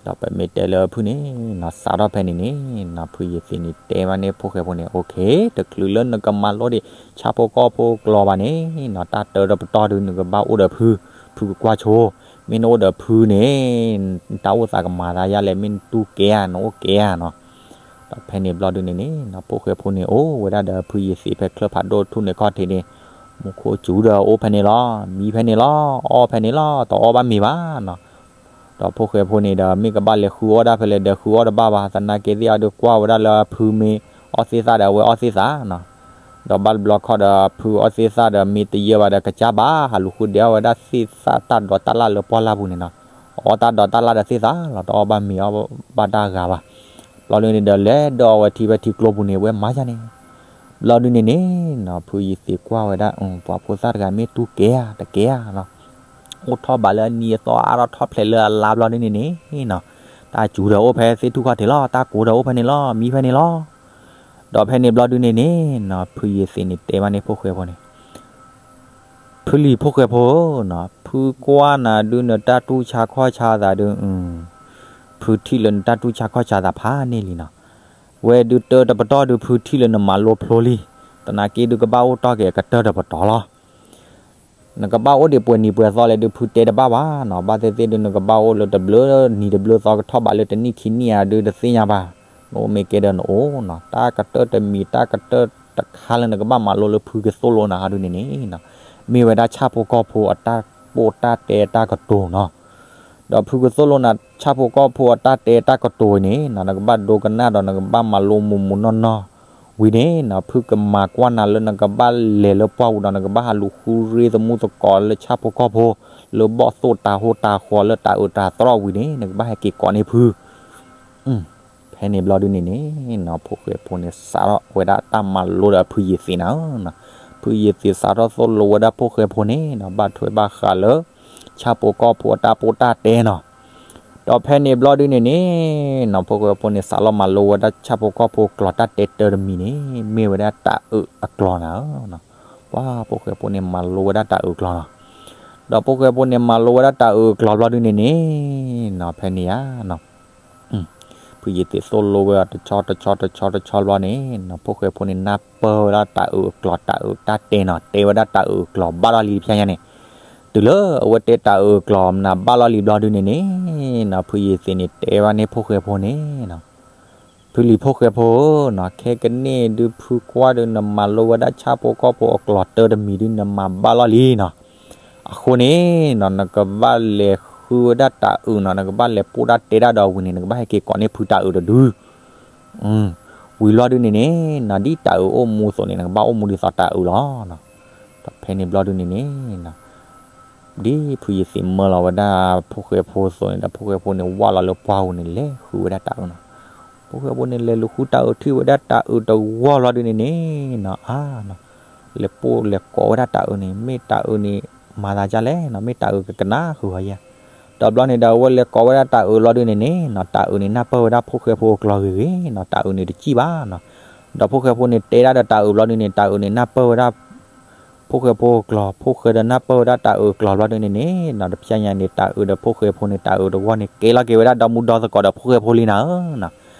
ဒီးပမ့ၢ်တဲလၢဖုန့ၣ်နီၤ စးထီၣ်ဖဲန့ၣ်န့ၣ်နီၤ ဖုယသံးန့ၣ် တဲဘၣ်န့ၢ်ဖိၣ်ဃဲဖိန့ၣ် okay, တချုးလၢနကမၤလိဒံး ဆၣ်ဖိကီၢ်ဖိကျိာ်ဘၣ်န့ၣ်နီၤ တၢ်တၢတပတီၢ်ဒုး နကဘၣ်အိၣ်ဒီးဖု, ဖုကကွၢ်ဆိ, မ့ၢ်နအိၣ်ဒီးဖုန့ၣ် နတၢ်အိၣ်သးကမၤသးယါလဲၣ်, မ့ၢ်နတူၢ်ကဲဧါ, နအိၣ်ကဲဧါနီၤ. ဒီးဖဲန့ၣ်ဘျီဒုးန့ၣ်န့ၣ်နီၤ ဖိၣ်ဃဲဖိန့ၣ် အိၣ်ဝဲဒၣ်ဒီးဖုယသံးဖဲချၢၣ်ဖးဒိၣ်ထူၣ်န့ၣ်ခီၣ်ထံးန့ၣ်, မူခိၣ်စူၤဒီးအိၣ်ဖဲန့ၣ်လီၤ, မံဖဲန့ၣ်လီၤ, အီၣ်ဖဲန့ၣ်လီၤ, တအီၣ်ဘၣ်မ့ၤဘၣ်နီၤ. ဒီးဖိၣ်ဃဲဖိန့ၣ်ဒီး မ့ၢ်ကဘၣ်လဲၤဃုအီၣ်ဒၣ်ဖဲလဲၣ်ဒီးဃုအီၣ်တဘၣ်ဘၣ်, သနာ်က့သ့ၣ်အီၤဒုးကွၢ်ဝဲဒၣ်လၢအဖုမ့ၢ်အီၣ်သ့ၣ်သၣ်ဒီး အဝဲအီၣ်သ့ၣ်သၣ်နီၤ. ဒီးဘၣ်တဘျီခီဒီး ဖုအီၣ်သ့ၣ်သၣ်ဒီး မ့ၢ်တယၢၢ်ဘၣ်ဒီး ကစၢ်ဘၣ် ဟးလူၤဃုဒဲးအီၣ်ဝဲဒၣ်သ့ၣ်သၣ်တၢ်ဒိးတၢ်လၣ်လၢပှၢ်လၢ်ပူၤန့ၣ်နီၤ. အီၣ်တၢ်ဒိးတၢ်လၣ်ဒီးသ့ၣ်သၣ်လီၤ, တအီၣ်ဘၣ်မ့ၤအီၣ်ဘၣ်တၢ်ဂၤဘၣ်. ဘျီဒုးန့ၣ်ဒီး လဲၤဒီးအဝဲထံဖဲထံကျိပူၤန့ၣ် ဝဲမၤယါန့ၣ်. ဘျီဒုးန့ၣ်န့ၣ်နီၤ ဖုယသံးကွၢ်ဝဲဒၣ် ပှၤဖိသၣ်တဂၤမ့ၢ်တူၢ်ကဲဧါ တကဲဧါနီၤ. အိၣ်ထီၣ်ဘးလၢအနံၤအသီအါထီၣ်ထီၣ်ဖျဲးလၢအလါဘျီဒုးန့ၣ်န့ၣ်နီၤ, တၢ်စူၤဒီးအိၣ်ဖဲသ့ၣ်ထူၣ်ခီၣ်ထံးလီၤ, တၢ်ကိၤဒီးအိၣ်ဖဲန့ၣ်လီၤ, မံဖဲန့ၣ်လီၤ. ဒီးဖဲန့ၣ်ဘျီဒုန့ၣ်န့ၣ်နီၤ ဖုယ့ၤသ့းန့ၣ်တဲဘၣ်န့ၣ်ဖိၣ်ဃဲဖိန့ၣ်, ဖုလံၤဖိၣ်ဃဲဖိဧၢနီၤ, ဖုကွၢ်နၤဒုး နတၢ်တူၢ်ဆါခီၣ်ဆါသးဒုး, ဖုထံၣ်လၢနတၢ်တူၢ်ဆါခီၣ်ဆါသးဖးန့ၢ်လံနီၤ. ဝဲဒုးတၢတပတီၢ်ဒုး ဖုထံၣ်လၢနမၤလိဖျိလံ, သနာ်က့ဒုးကဘၣ်အိၣ်တ့ၢ်က့ၤအကတၢၢ်တပတီၢ်လီၤ. နကဘၣ်အိၣ်ဒံးပှဲၤနံၤပှဲၤသီလဲၣ်ဒုး ဖုတဲတဘၣ်ဘၣ်နီၤ, ဘၣ်သ့ၣ်သ့ၣ်ဒုး နကဘၣ်အိၣ်လၢတဘျုးနံၤတဘျုးသီ ကထီၣ်ဘးလၢတနံၣ်ခံနံၣ်ဧါဒုး တသ့ၣ်ညါဘၣ်. နအိၣ်မ့ၢ်ကဲဒီးနအိၣ်နီၤ, တၢ်ကတၢၢ်တမံၤ တၢ်ကတၢၢ်တခါလၢနကဘၣ်မၤလိလၢဖုကသိၣ်လိနၤဟီဒုးန့ၣ်န့ၣ်နီၤ, မ့ၢ်ဝဲဒၣ်ဆၣ်ဖိကီၢ်ဖိအတၢ်ပိၢ်တၢ်တဲတၢ်ကတိၤနီၤ. ဒီးဖုကသိၣ်လိနၤ ဆၣ်ဖိကီၢ်ဖိအတၢ်တဲတၢ်ကတိၤန့ၣ်နီၤ, နကဘၣ်ဒိကနၣ်ဒီး နကဘၣ်မၤလိမုာ်မုာ်နီၢ်နီၢ်ဝံၤန့ၣ်နီၤ, ဖုကမၤကွၢ်နၤလၢနကဘၣ်လဲၤလၢပှၢ်ပူၤဒီး နကဘၣ်ဟးလူၤဃုရ့သမူသကိးလၢဆၣ်ဖိကီၢ်ဖိ လၢဘီၣ်သိၣ်တၤဟိတၤဃီၤလၢတၤအုးတၤသီၣ်ဝံၤန့ၣ် နကဘၣ်ဟဲက့ၤကိးန့ၢ်ဖု ဖဲန့ၣ်ဘျီဒုန့ၣ်န့ၣ်နီၤ, ဖိၣ်ဃဲဖိန့ၣ် စးထီၣ်ဝဲဒၣ်တၢ်မၤလိဒီးဖုယ့ၤသ့းနၤနီၤ. ဖုယ့ၤသ့းစးထီၣ်သိၣ်လိဝဲဒၣ်ဖိၣ်ဃဲဖိန့ၣ်နီၤ, ဘၣ်ထွဲဘၣ်ဃးလၢ ဆၣ်ဖိကီၢ်ဖိအတၢ်ပိၢ်တၢ်တဲနီၤ. ဒီးဖဲန့ၣ်ဘျီဒုန့ၣ်န့ၣ်နီၤ, ဖိၣ်ဃဲဖိန့ၣ် စးလီၤမၤလိဝဲဒၣ်ဆၣ်ဖိကီၢ်ဖိကျိာ်တၢ်တဲတၢ်တမံၤန့ၣ် မ့ၢ်ဝဲဒၣ်တၤအုးအကျိာ်နၤနီၤ. ပှၤဖိၣ်ဃဲဖိန့ၣ် မၤလိဝဲဒၣ်တၤအုးကျိာ်နီၤ. ဒီးဖိၣ်ဃဲဖိန့ၣ် မၤလိဝဲဒၣ်တၤအုးအကျိာ်ဘျီဒုန့ၣ်န့ၣ်နီၤ, ဖဲန့ၣ်ဧါနီၤ ဖုယ့ၤသ့းသိၣ်လိဝဲအီၤ တဆီတဆီတဆီတဆီဘျီန့ၣ်နီၤ, ဖိၣ်ဃဲဖိန့ၣ် နၢ်ပၢၢ်ဝဲဒၣ်တၤအုးအကျိာ် တၤအုးတၢ်တဲနီၤ, တဲဝဲဒၣ်တၤအုးအကျိာ်ဘၣ်လီၤလံဖဲညါန့ၣ်. တုၤလၢအဝဲတဲတၤအုးအကျိာ်နၤဘၣ်လီၤလံဘျီဒုန့ၣ်န့ၣ် ဖုယ့ၤသ့းန့ၣ် တဲဘၣ်န့ၣ်ဖိၣ်ဃဲဖိန့ၣ်နီၤ, ဖုလံၤဖိၣ်ဃဲဖိဧၢနီၤ, ခဲကနံၣ်ဒုး ဖုကွၢ်ဒုး နမၤလိဝဲဒၣ်ဆၣ်ဖိကီၢ်ဖိအကျိာ်တၢ်တမံၤဒုး နမၤဘၣ်လီၤလံနီၤ. အဃိန့ၣ်နီၤ, နကဘၣ်လဲၤဃုဝဲဒၣ်တၤအုးနီၤ, နကဘၣ်လဲၤပိၢ်တၢ်တဲတၢ်ဒီးဝံၤန့ၣ် နကဘၣ်ဟဲက့ၤကိးန့ၢ်ဖုတၤအုးတဒု ဝံၤဘျီဒုန့ၣ်န့ၣ်နီၤ, ဒ်တၤအုးအိၣ်မူအသိးန့ၣ် နကဘၣ်အိၣ်မူဒ်သိးတၤအုးလီၤ. ဒီးဖဲန့ၣ်ဘျီဒုန့ၣ်န့ၣ်နီၤ, ဒ်ဖုယ့ၤသ့းမၢလီၤဝဲဒၣ်ဖိၣ်ဃဲဖိအသိးန့ၣ်ဒီး ဖိၣ်ဃဲဖိန့ၣ် ဝၢ်လီၤလၢပှၢ်ပူၤန့ၣ် လဲၤဃုဝဲဒၣ်တၤအုးနီၤ. ဖိၣ်ဃဲဖိန့ၣ် လဲၤလူၤဃုတၤအုး ထံၣ်ဝဲဒၣ်တၤအုးတဂီၢ်ဘျီဒုန့ၣ်န့ၣ်နီၤ, အါနီၤ, လဲၤပိၢ်လဲၤကိးဝဲဒၣ်တၤအုးန့ၣ် မ့ၢ်တၤအုးန့ၣ် မၤသးဒ်လဲၣ်နီၤ, မ့ၢ်တၤအုးကကနၣ်ဃုာ်အီၤယဲ. ဒီးဘျီန့ၣ်ဒီး အဝဲလဲၤကိးဝဲဒၣ်တၤအုးဘျီဒုန့ၣ်န့ၣ်နီၤ, တၤအုးန့ၣ် နၢ်ပၢၢ်ဝဲဒၣ်ဖိၣ်ဃဲဖိအကျိာ်ဂ့ၤဂ့ၤနီၤ, တၤအုးန့ၣ်တစံၣ်ဘၣ်နီၤ. ဒီးဖိၣ်ဃဲဖိန့ၣ် တဲဒၣ်ဒီးတၤအုးဘျီဒုန့ၣ် တၤအုးန့ၣ် နၢ်ပၢၢ်ဝဲဒၣ် ဖိၣ်ဃဲဖိအကျိာ်, ဖိၣ်ဃဲဒီးနၢ်ပၢၢ်ဝဲဒၣ်တၤအုးအကျိာ်ဘျီဒုန့ၣ်န့ၣ်နီၤ, တဖျဲညါန့ၣ် တၤအုးဒီးဖိၣ်ဃဲဖိန့ၣ် တၤအုးတဂီၢ်န့ၣ် ကဲလီၤက့ၤဝဲဒၣ်ဒီမူဒီသကိးဒီးဖိၣ်ဃဲဖိလံနၤဧၢနီၤ.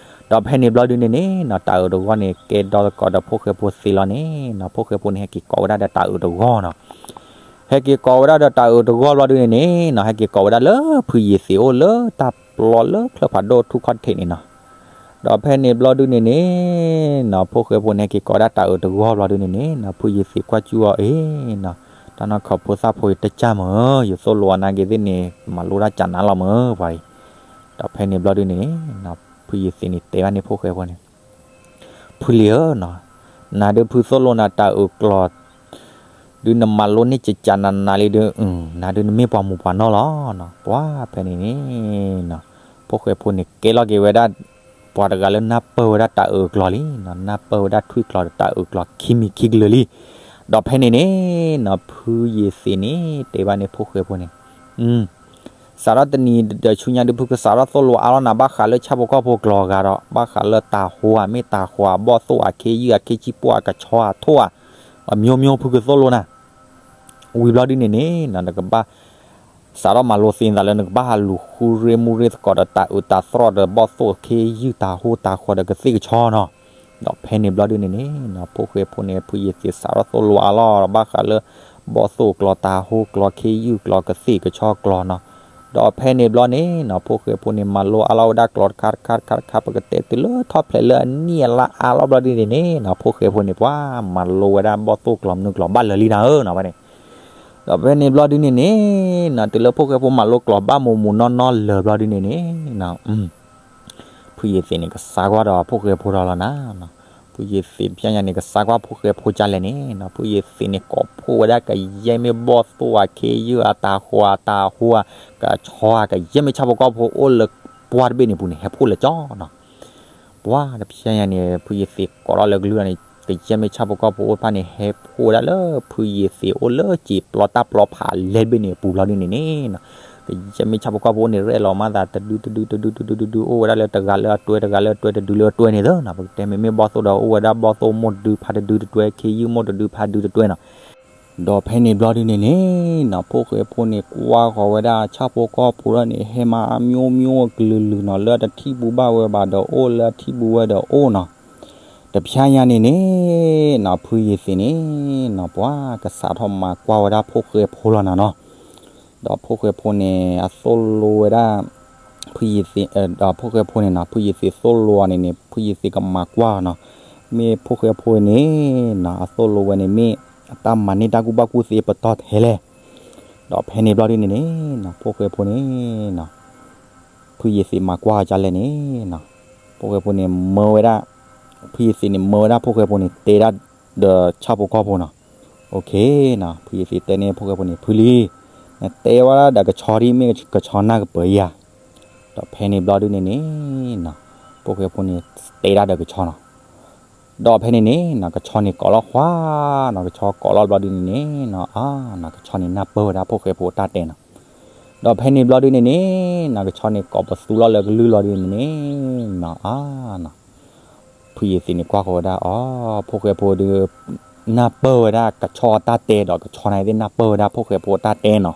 ဒီးဖဲန့ၣ်ဘျီဒုန့ၣ်န့ၣ်နီၤ, တၤအုးတဂီၢ်န့ၣ် ကဲဒီသကိးဒီးဖိၣ်ဃဲဖိသ့လီၤန့ၣ်နီၤ, ဖိၣ်ဃဲဖိန့ၣ် ဟဲက့ၤကိးဝဲဒၣ်ဒီးတၤအုးတဂီၢ်နီၤ. ဟဲက့ၤကိးဝဲဒၣ်ဒီးတၤအုးတဂီၢ်ဘျီဒုန့ၣ်န့ၣ်နီၤ, ဟဲက့ၤကိးဝဲဒၣ်လၢဖုယ့ၤသ့းအိၣ်လၢတၢ်ပျီလၢချၢဖးဒိၣ်ထူၣ်ခီၣ်ထံးန့ၣ်နီၤ. ဒီးဖဲန့ၣ်ဘျီဒုန့ၣ်န့ၣ်နီၤ, ဖိၣ်ဃဲဖိန့ၣ် ဟဲက့ၤကိးဝဲဒၣ်တၤအုးတဂီၢ်ဘျီဒုန့ၣ်န့ၣ်နီၤ, ဖုယ့ၤသ့းကွၢ်စူၣ်အီၤအံၤနီၤ, တၢ်နီၢ်ခိဖိသၣ်ဖိအံၤတကၢ်မၢ်, ယသိၣ်လိအနါက့ၤသ့ၣ်န့ၣ် မၤလိတၢ်ကနၣ်လီၤမၢ်ပှၤအံၤ. ဒီးဖဲန့ၣ်ဘျီဒုန့ၣ်န့ၣ်နီၤ, ဖုယ့ၤသ့းန့ၣ် တဲဘၣ်န့ၣ်ဖိၣ်ဃဲဖိန့ၣ် ဖုလံၤဧၢနီၤ, နၤဒုးဖုသိၣ်လိနၤတၤအုးကျိာ် ဒုးနမၤလိန့ၢ်ကကးနးနးလံဒုး, နၤဒုးနမ့ၢ်ပှၤမူးပှၤနီၢ်လီၤနီၤ. ပှၤဖဲန့ၣ်န့ၣ်နီၤ, ဖိၣ်ဃဲဖိန့ၣ် ကဲလီၤက့ၤဝဲဒၣ် ပှၤတဂၤလၢနၢ်ပၢၢ်ဝဲဒၣ်တၤအုးအကျိာ်လံနီၤ, နၢ်ပၢၢ်ဝဲဒၣ်ထွံၣ်ကျိာ်ဒီးတၤအုးကျိာ်ခံမံၤခံကလုာ်လံ. ဒီးဖဲန့ၣ်န့ၣ်နီၤ, ဖုယ့ၤသ့းန့ၣ် တဲဘၣ်န့ၣ်ဖိၣ်ဃဲဖိန့ၣ် စးထီၣ်တနံၤဒီးဆူညါဒုး ဖုကစးထီၣ်သိၣ်လိအါလီၤနၤ ဘၣ်ဃးလၢဆၣ်ဖိကီၢ်ဖိကျိာ်ဂၤဒီး ဘၣ်ဃးလၢတၤဟိဧါ မ့ၢ်တၤဟိဧါ ဘီၣ်သိၣ်ဧါ ခ့ယုၢ်ဧါ ခ့ဆံပိၢ်ဧါ ကဆီဧါ ထိၣ်ဧါ, အမျိုးမျိုး ဖုကသိၣ်လိနၤ ဝံၤဘျီဒုန့ၣ်န့ၣ်နီၤ နကဘၣ် စးထီၣ်မၤလိသ့နသးလၢနကဘၣ်ဟးလူၤဃုရ့မူရ့သကိးဒီးတၤအုးတၤသီၣ်ဒီးဘီၣ်သိၣ်ခ့ယုၢ်တၤဟိတၤဃီၤဒီးကသ့ၣ်ကဆီနီၤ. ဒီးဖဲန့ၣ်ဘျီဒုန့ၣ်န့ၣ်နီၤ ဖိၣ်ဃဲဖိန့ၣ် ဖုယ့ၤသ့းစးထီၣ်သိၣ်လိအါလီၤ ဘၣ်ဃးလၢ ဘီၣ်သိၣ်ကျိာ်တၤဟိကျိာ်ခ့ယုၢ်ကျိာ်ကသ့ၣ်ကဆီကျိာ်နီၤ. ဒီးဖဲန့ၣ်ဘျီန့ၣ်နီၤ ဖိၣ်ဃဲဖိန့ၣ် မၤလိအါလီၤဝဲဒၣ်ကျိာ်တခါတခါတခါတခါ ပကတဲတုၤလၢထီၣ်ဖျဲးလၢအနံၣ်အလါအါလီၤဘျီဒုန့ၣ်န့ၣ်နီၤ ဖိၣ်ဃဲဖိန့ၣ် ပှၤမၤလိဝဲဒၣ်ဘီၣ်သိၣ်ကျိာ်မနုၤကျိာ်ဘၣ်လၢာ်လံနၤဧၢနီၤ ဖဲန့ၣ် ဒီးဖဲန့ၣ်ဘျီဒုန့ၣ်န့ၣ်နီၤ တုၤလၢဖိၣ်ဃဲဖိမၤလိကျိာ်ဘၣ်မူးမူးနီၢ်နီၢ်လၢာ်ဘျီဒုန့ၣ်န့ၣ်နီၤ ဖုယ့ၤသ့းန့ၣ် ကစါကွၢ်ဒီးဖိၣ်ဃဲဖိဒီးလီၤနၤ. ဖုယ့ၤသ့းဖဲညါန့ၣ် ကစါကွၢ်ဖိၣ်ဃဲဖိကလဲၣ်န့ၣ်နီၤ ဖုယ့ၤသ့းန့ၣ် ကိးဖှိၣ်ဝဲဒၣ်ကယဲၢ်မ့ၢ်ဘီၣ်သိၣ်ဧါ ခ့ယုၢ်ဧါ တၤဟိဧါ တၤဟိဧါ ကဆီဧါ ကယဲၢ်မ့ၢ်ဆၣ်ဖိကီၢ်ဖိအိၣ်လၢပှၢ်တဘ့ၣ်န့ၣ်ပူၤန့ၣ် ဟဲဖှိၣ်လၢာ်ကၠီနီၤ. ပှၤတဖဲညါန့ၣ် ဖုယ့ၤသ့းကိးထီၣ်လၢကလုၢ်န့ၣ် ကယဲၢ်မ့ၢ်ဆၣ်ဖိကီၢ်ဖိအိၣ်တဖၣ်န့ၣ် ဟဲဖှိၣ်ဝဲဒၣ်လၢဖုယ့ၤသ့းအိၣ်လၢစံာ်ပျီတၢ်ပျီဖးလဲၢ်တဘ့ၣ်န့ၣ်အပူၤဘျီဒုန့ၣ်န့ၣ်နီၤ ကယဲၢ်မ့ၢ်ဆၣ်ဖိကီၢ်ဖိန့ၣ် ရဲၣ်လီၤမၤသးတဒုတဒုတဒုတဒုတဒု အိၣ်ဝဲဒၣ်လၢတဂၤလၢအတွဲ တဂၤလၢအတွဲတဒုလၢအတွဲန့ၣ်သၢနီၤ. ပကတဲမ့မ့ၢ်ဘီၣ်သိၣ်ဒီး အိၣ်ဝဲဒၣ်ဘီၣ်သိၣ်မိၢ်တဒုဖါတဒုတတွဲ ခ့ယုၢ်မိၢ်တဒုဖါတဒုတတွဲနီၤ. ဒီးဖဲန့ၣ်ဘျီဒုန့ၣ်န့ၣ်နီၤ ဖိၣ်ဃဲဖိန့ၣ် ကွၢ်ဃီၤဝဲဒၣ်ဆၣ်ဖိကီၢ်ဖိလီၤန့ၣ် ဟဲမၤအမျိုးမျိုးအကလုာ်လုာ်နီၤ လၢအတထံၣ်ဘူးဘၣ်ဝဲဘၣ်ဒီး အိၣ်လၢအထံၣ်ဘူးဝဲဒီးအိၣ်နီၤ. တဖျါညါန့ၣ်န့ၣ်နီၤ ဖုယ့ၤသ့းန့ၣ်နီၤ ပှၤကစးထီၣ်မၤကွၢ်ဝဲဒၣ်ဖိၣ်ဃဲဖိလီၤနၤနီၤ. ဒီးဖိၣ်ဃဲဖိန့ၣ် အသိၣ်လိဝဲဒၣ် ဖုယ့ၤသ့း ဒီးဖိၣ်ဃဲဖိန့ၣ်နီၤ ဖုယ့ၤသ့းသိၣ်လိအီၤန့ၣ်န့ၣ် ဖုယ့ၤသ့းကမၤကွၢ်နီၤ. မ့ၢ်ဖိၣ်ဃဲဖိန့ၣ်နီၤ အသိၣ်လိဝဲန့ၣ်မ့ၢ် အတၢ်မၤန့ၢ်တၢ်ကူၣ်ဘၣ်ကူၣ်သ့ပတီၢ်ထဲလဲၣ်. ဒီးဖဲန့ၣ်ဘျီဒုန့ၣ်န့ၣ်နီၤ ဖိၣ်ဃဲဖိန့ၣ်နီၤ ဖုယ့ၤသ့းမၤကွၢ်အီၤဒ်လဲၣ်န့ၣ်နီၤ ဖိၣ်ဃဲဖိန့ၣ်မၢဝဲဒၣ် ဖုယ့ၤသ့းန့ၣ် မၢဝဲဒၣ်ဖိၣ်ဃဲဖိန့ၣ် တဲဒၣ်ဒီးဆၣ်ဖိကီၢ်ဖိနီၤ. အိၣ်ခ့နီၤ ဖုယ့ၤသ့းတဲန့ၢ်ဖိၣ်ဃဲဖိန့ၣ် ဖုလံၤ နတဲဝဲဒၣ်ဒီးကဆီဒ်မ့ၢ်ကဆီနၢ်ကပၢၤယၤ. ဒီးဖဲန့ၣ်ဘျီဒုန့ၣ်န့ၣ်နီၤ ဖိၣ်ဃဲဖိန့ၣ် တဲဒၣ်ဒီးကဆီနီၤ. ဒီးဖဲန့ၣ်န့ၣ်နီၤ ကဆီန့ၣ်ကိးလီၤဃါနီၤ ကဆီကိးလီၤဘျီဒုန့ၣ်န့ၣ်နီၤ အါနီၤ ကဆီန့ၣ်နၢ်ပၢၢ်ဝဲဒၣ်ဖိၣ်ဃဲဖိအတၢ်တဲနီၤ. ဒီးဖဲန့ၣ်ဘျီဒုန့ၣ်န့ၣ်နီၤ ကဆီန့ၣ်ကိးပသူလီၤလၢကလုၢ်လီၤဒုန့ၣ်န့ၣ်နီၤ အါနီၤ ဖုယ့ၤသ့းန့ၣ်ကွၢ်ဃီၤဝဲဒၣ်အီၤ ဖိၣ်ဃဲဖိဒု နၢ်ပၢၢ်ဝဲဒၣ်ကဆီအတၢ်တဲဒီး ကဆီန့ၣ်သ့ၣ်နၢ်ပၢၢ်ဝဲဒၣ်ဖိၣ်ဃဲဖိအတၢ်တဲနီၤ.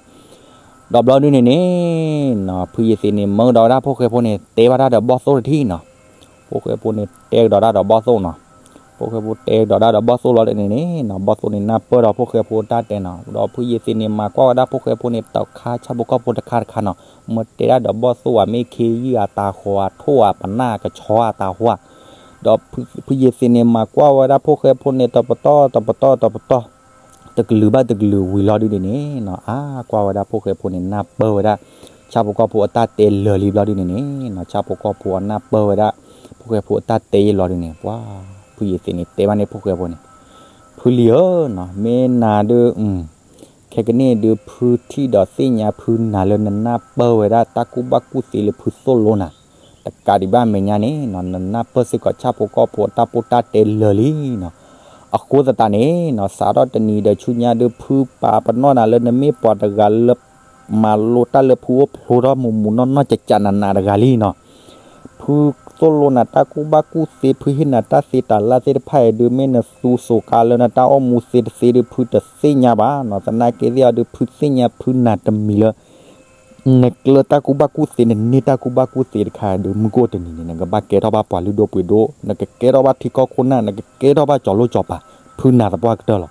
ဒီးဘျီဒုန့ၣ်န့ၣ်နီၤ ဖုယ့ၤသ့းန့ၣ် မၢကဒီးဝဲဒၣ်ဖိၣ်ဃဲဖိန့ၣ် တဲဘၣ်တၢ်ဒီးဘီၣ်သိၣ်တထံၣ်နီၤ. ဖိၣ်ဃဲဖိန့ၣ် တဲကဒီးတၢ်ဒီးဘီၣ်သိၣ်နီၤ. ဖိၣ်ဃဲဖိတဲကဒီးတၢ်ဒီးဘီၣ်သိၣ်လီၤဒုန့ၣ်န့ၣ်နီၤ ဘီၣ်သိၣ်န့ၣ်နၢ်ပၢၢ်ဒီးဖိၣ်ဃဲဖိအတၢ်တဲနီၤ. ဒီးဖုယ့ၤသ့းန့ၣ် မၤကွၢ်ဝဲဒၣ်ဖိၣ်ဃဲဖိန့ၣ် တခါဆၣ်ဖိကီၢ်ဖိတခါတခါနီၤ မ့ၢ်တဲဒၣ်ဒီးဘီၣ်သိၣ်ဧါ မ့ၢ်ခ့ယုၢ်အတၢ်ဃီၤ အထိၣ်အပနၢ် ကဆီအတၢ်ဃီၤ ဒီးဖုယ့ၤသ့းန့ၣ် မၤကွၢ်ဝဲဒၣ်ဖိၣ်ဃဲဖိန့ၣ် တပတီၢ်တပတီၢ်တပတီၢ် တကလုာ်ဘၣ်တကလုာ်ဝံၤလီၤဒုန့ၣ်န့ၣ်နီၤ အါကွၢ်ဝဲဒၣ်ဖိၣ်ဃဲဖိန့ၣ် နၢ်ပၢၢ်ဝဲဒၣ် ဆၣ်ဖိကီၢ်ဖိအတၢ်တဲလၢာ်လံဘျီဒုန့ၣ်န့ၣ်နီၤ ဆၣ်ဖိကီၢ်ဖိအနၢ်ပၢၢ်ဝဲဒၣ် ဖိၣ်ဃဲဖိအတၢ်တဲယံာ်လီၤဒုန့ၣ် ပှၤ ဖုယ့ၤသ့းန့ၣ် တဲဘၣ်န့ၣ်ဖိၣ်ဃဲဖိန့ၣ် ဖုလံၤဧၢနီၤ မ့ၢ်နၤဒု ခဲကနံၣ်ဒု ဖုထံၣ်ဒီးသ့ၣ်ညါဖုနၤလၢနနၢ်ပၢၢ်ဝဲဒၣ်တၢ်ကူၣ်ဘၣ်ကူၣ်သ့လၢဖုသိၣ်လိနၤ တကးဒံးဘၣ်အမဲာ်ညါန့ၣ်နီၤ နနၢ်ပၢၢ်စ့ၢ်ကီးဆၣ်ဖိကီၢ်ဖိအတၢ်ပိၢ်တၢ်တဲလၢာ်လံနီၤ. အဃိသတးန့ၣ်နီၤ စးထီၣ်တနံၤဒီးဆူညါဒု ဖုပာ်ပနီၣ်နၤလၢနမ့ၢ်ပှၤတဂၤလၢ မၤလိတၢ်လၢဖုအိၣ်ဖျိထီၣ်မုာ်မုာ်နီၢ်နီၢ်ကကးနးနးတဂၤလံနီၤ. ဖုသိၣ်လိနၤတၢ်ကူၣ်ဘၣ်ကူၣ်သ့ ဖုဟ့ၣ်နၤတၢ်သ့တၢ်လၢ်သ့ၣ်တဖၣ်အံၤဒု မ့ၢ်နသူစိၤကါလၢနတၢ်အိၣ်မူသ့တသ့ဒု ဖုတသ့ၣ်ညါဘၣ်နီၤ. သနာ်က့သ့ၣ်အီၤဒု ဖုသ့ၣ်ညါဖုနၤတမံၤလၢ နကျၢၤတၢ်ကူၣ်ဘၣ်ကူၣ်သ့ နန့ၢ်တၢ်ကူၣ်ဘၣ်ကူၣ်သ့တခါဒု မုၢ်ကအိၣ်တနံၤန့ၣ် နကဘၣ်ကဲထီၣ်ဘၣ်ပှၤလုၢ်ဒိၣ်ပှ့ၤဒိၣ် နကကဲထီၣ်ဘၣ်ထံကီၢ်ခိၣ်နၢ် နကကဲထီၣ်ဘၣ်ကၠီၤလိၣ်ကၠီၤပၤ ဖုနၤသပှၢ်ကတၢၢ်လီၤ.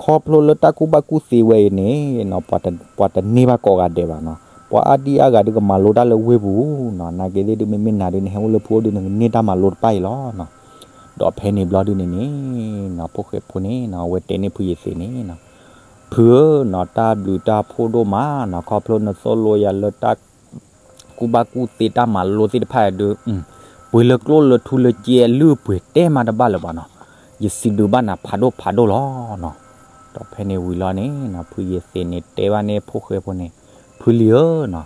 ခီဖျိလၢတၢ်ကူၣ်ဘၣ်ကူၣ်သ့ဝဲအံၤန့ၣ်နီၤ ပှၤတန့ၢ်ဘၣ်ကိးဂၤဒဲးဘၣ်နီၤ. ပှၤအါဒံအါဂၤဒုကမၤလိတၢ်လၢဝ့ၢ်ပူၤနီၤ. နာ်က့သ့ၣ်ဒု မ့မ့ၢ်နၤဒု နဟဲအိၣ်လၢဖုအိၣ်ဒု နကန့ၢ်တၢ်မၤလိတဖၣ်အံၤလီၤနီၤ. ဒီးဖဲန့ၣ်ဘျီဒုန့ၣ်န့ၣ်နီၤ ဖိၣ်ဃဲဖိန့ၣ်နီၤ အဝဲတဲန့ၢ်ဖုယ့ၤသ့းန့ၣ်နီၤ ဖုဧၢနီၤ တၢ်ဘျုးတၢ်ဖှိၣ်ဒိၣ်မးနီၤ ခီဖျိနသိၣ်လိယၤလၢတၢ် ကူၣ်ဘၣ်ကူၣ်သ့တၢ်မၤလိသ့ၣ်တဖၣ်အံၤဒု ပှ့ၤလၢကျိၣ်လၢထူလၢစ့အလုၢ်အပှ့ၤတဲမးတဘၣ်လၢၤဘၣ်နီၤ. ယစံးဘျုးဘၣ်နၤဖးဒိၣ်ဖးဒိၣ်လီၤနီၤ. ဒီးဖဲန့ၣ်ဝံၤလီၤန့ၣ်နီၤ ဖုယ့ၤသ့းန့ၣ်တဲဘၣ်န့ၣ်ဖိၣ်ဃဲဖိန့ၣ် ဖုလံၤဧၢနီၤ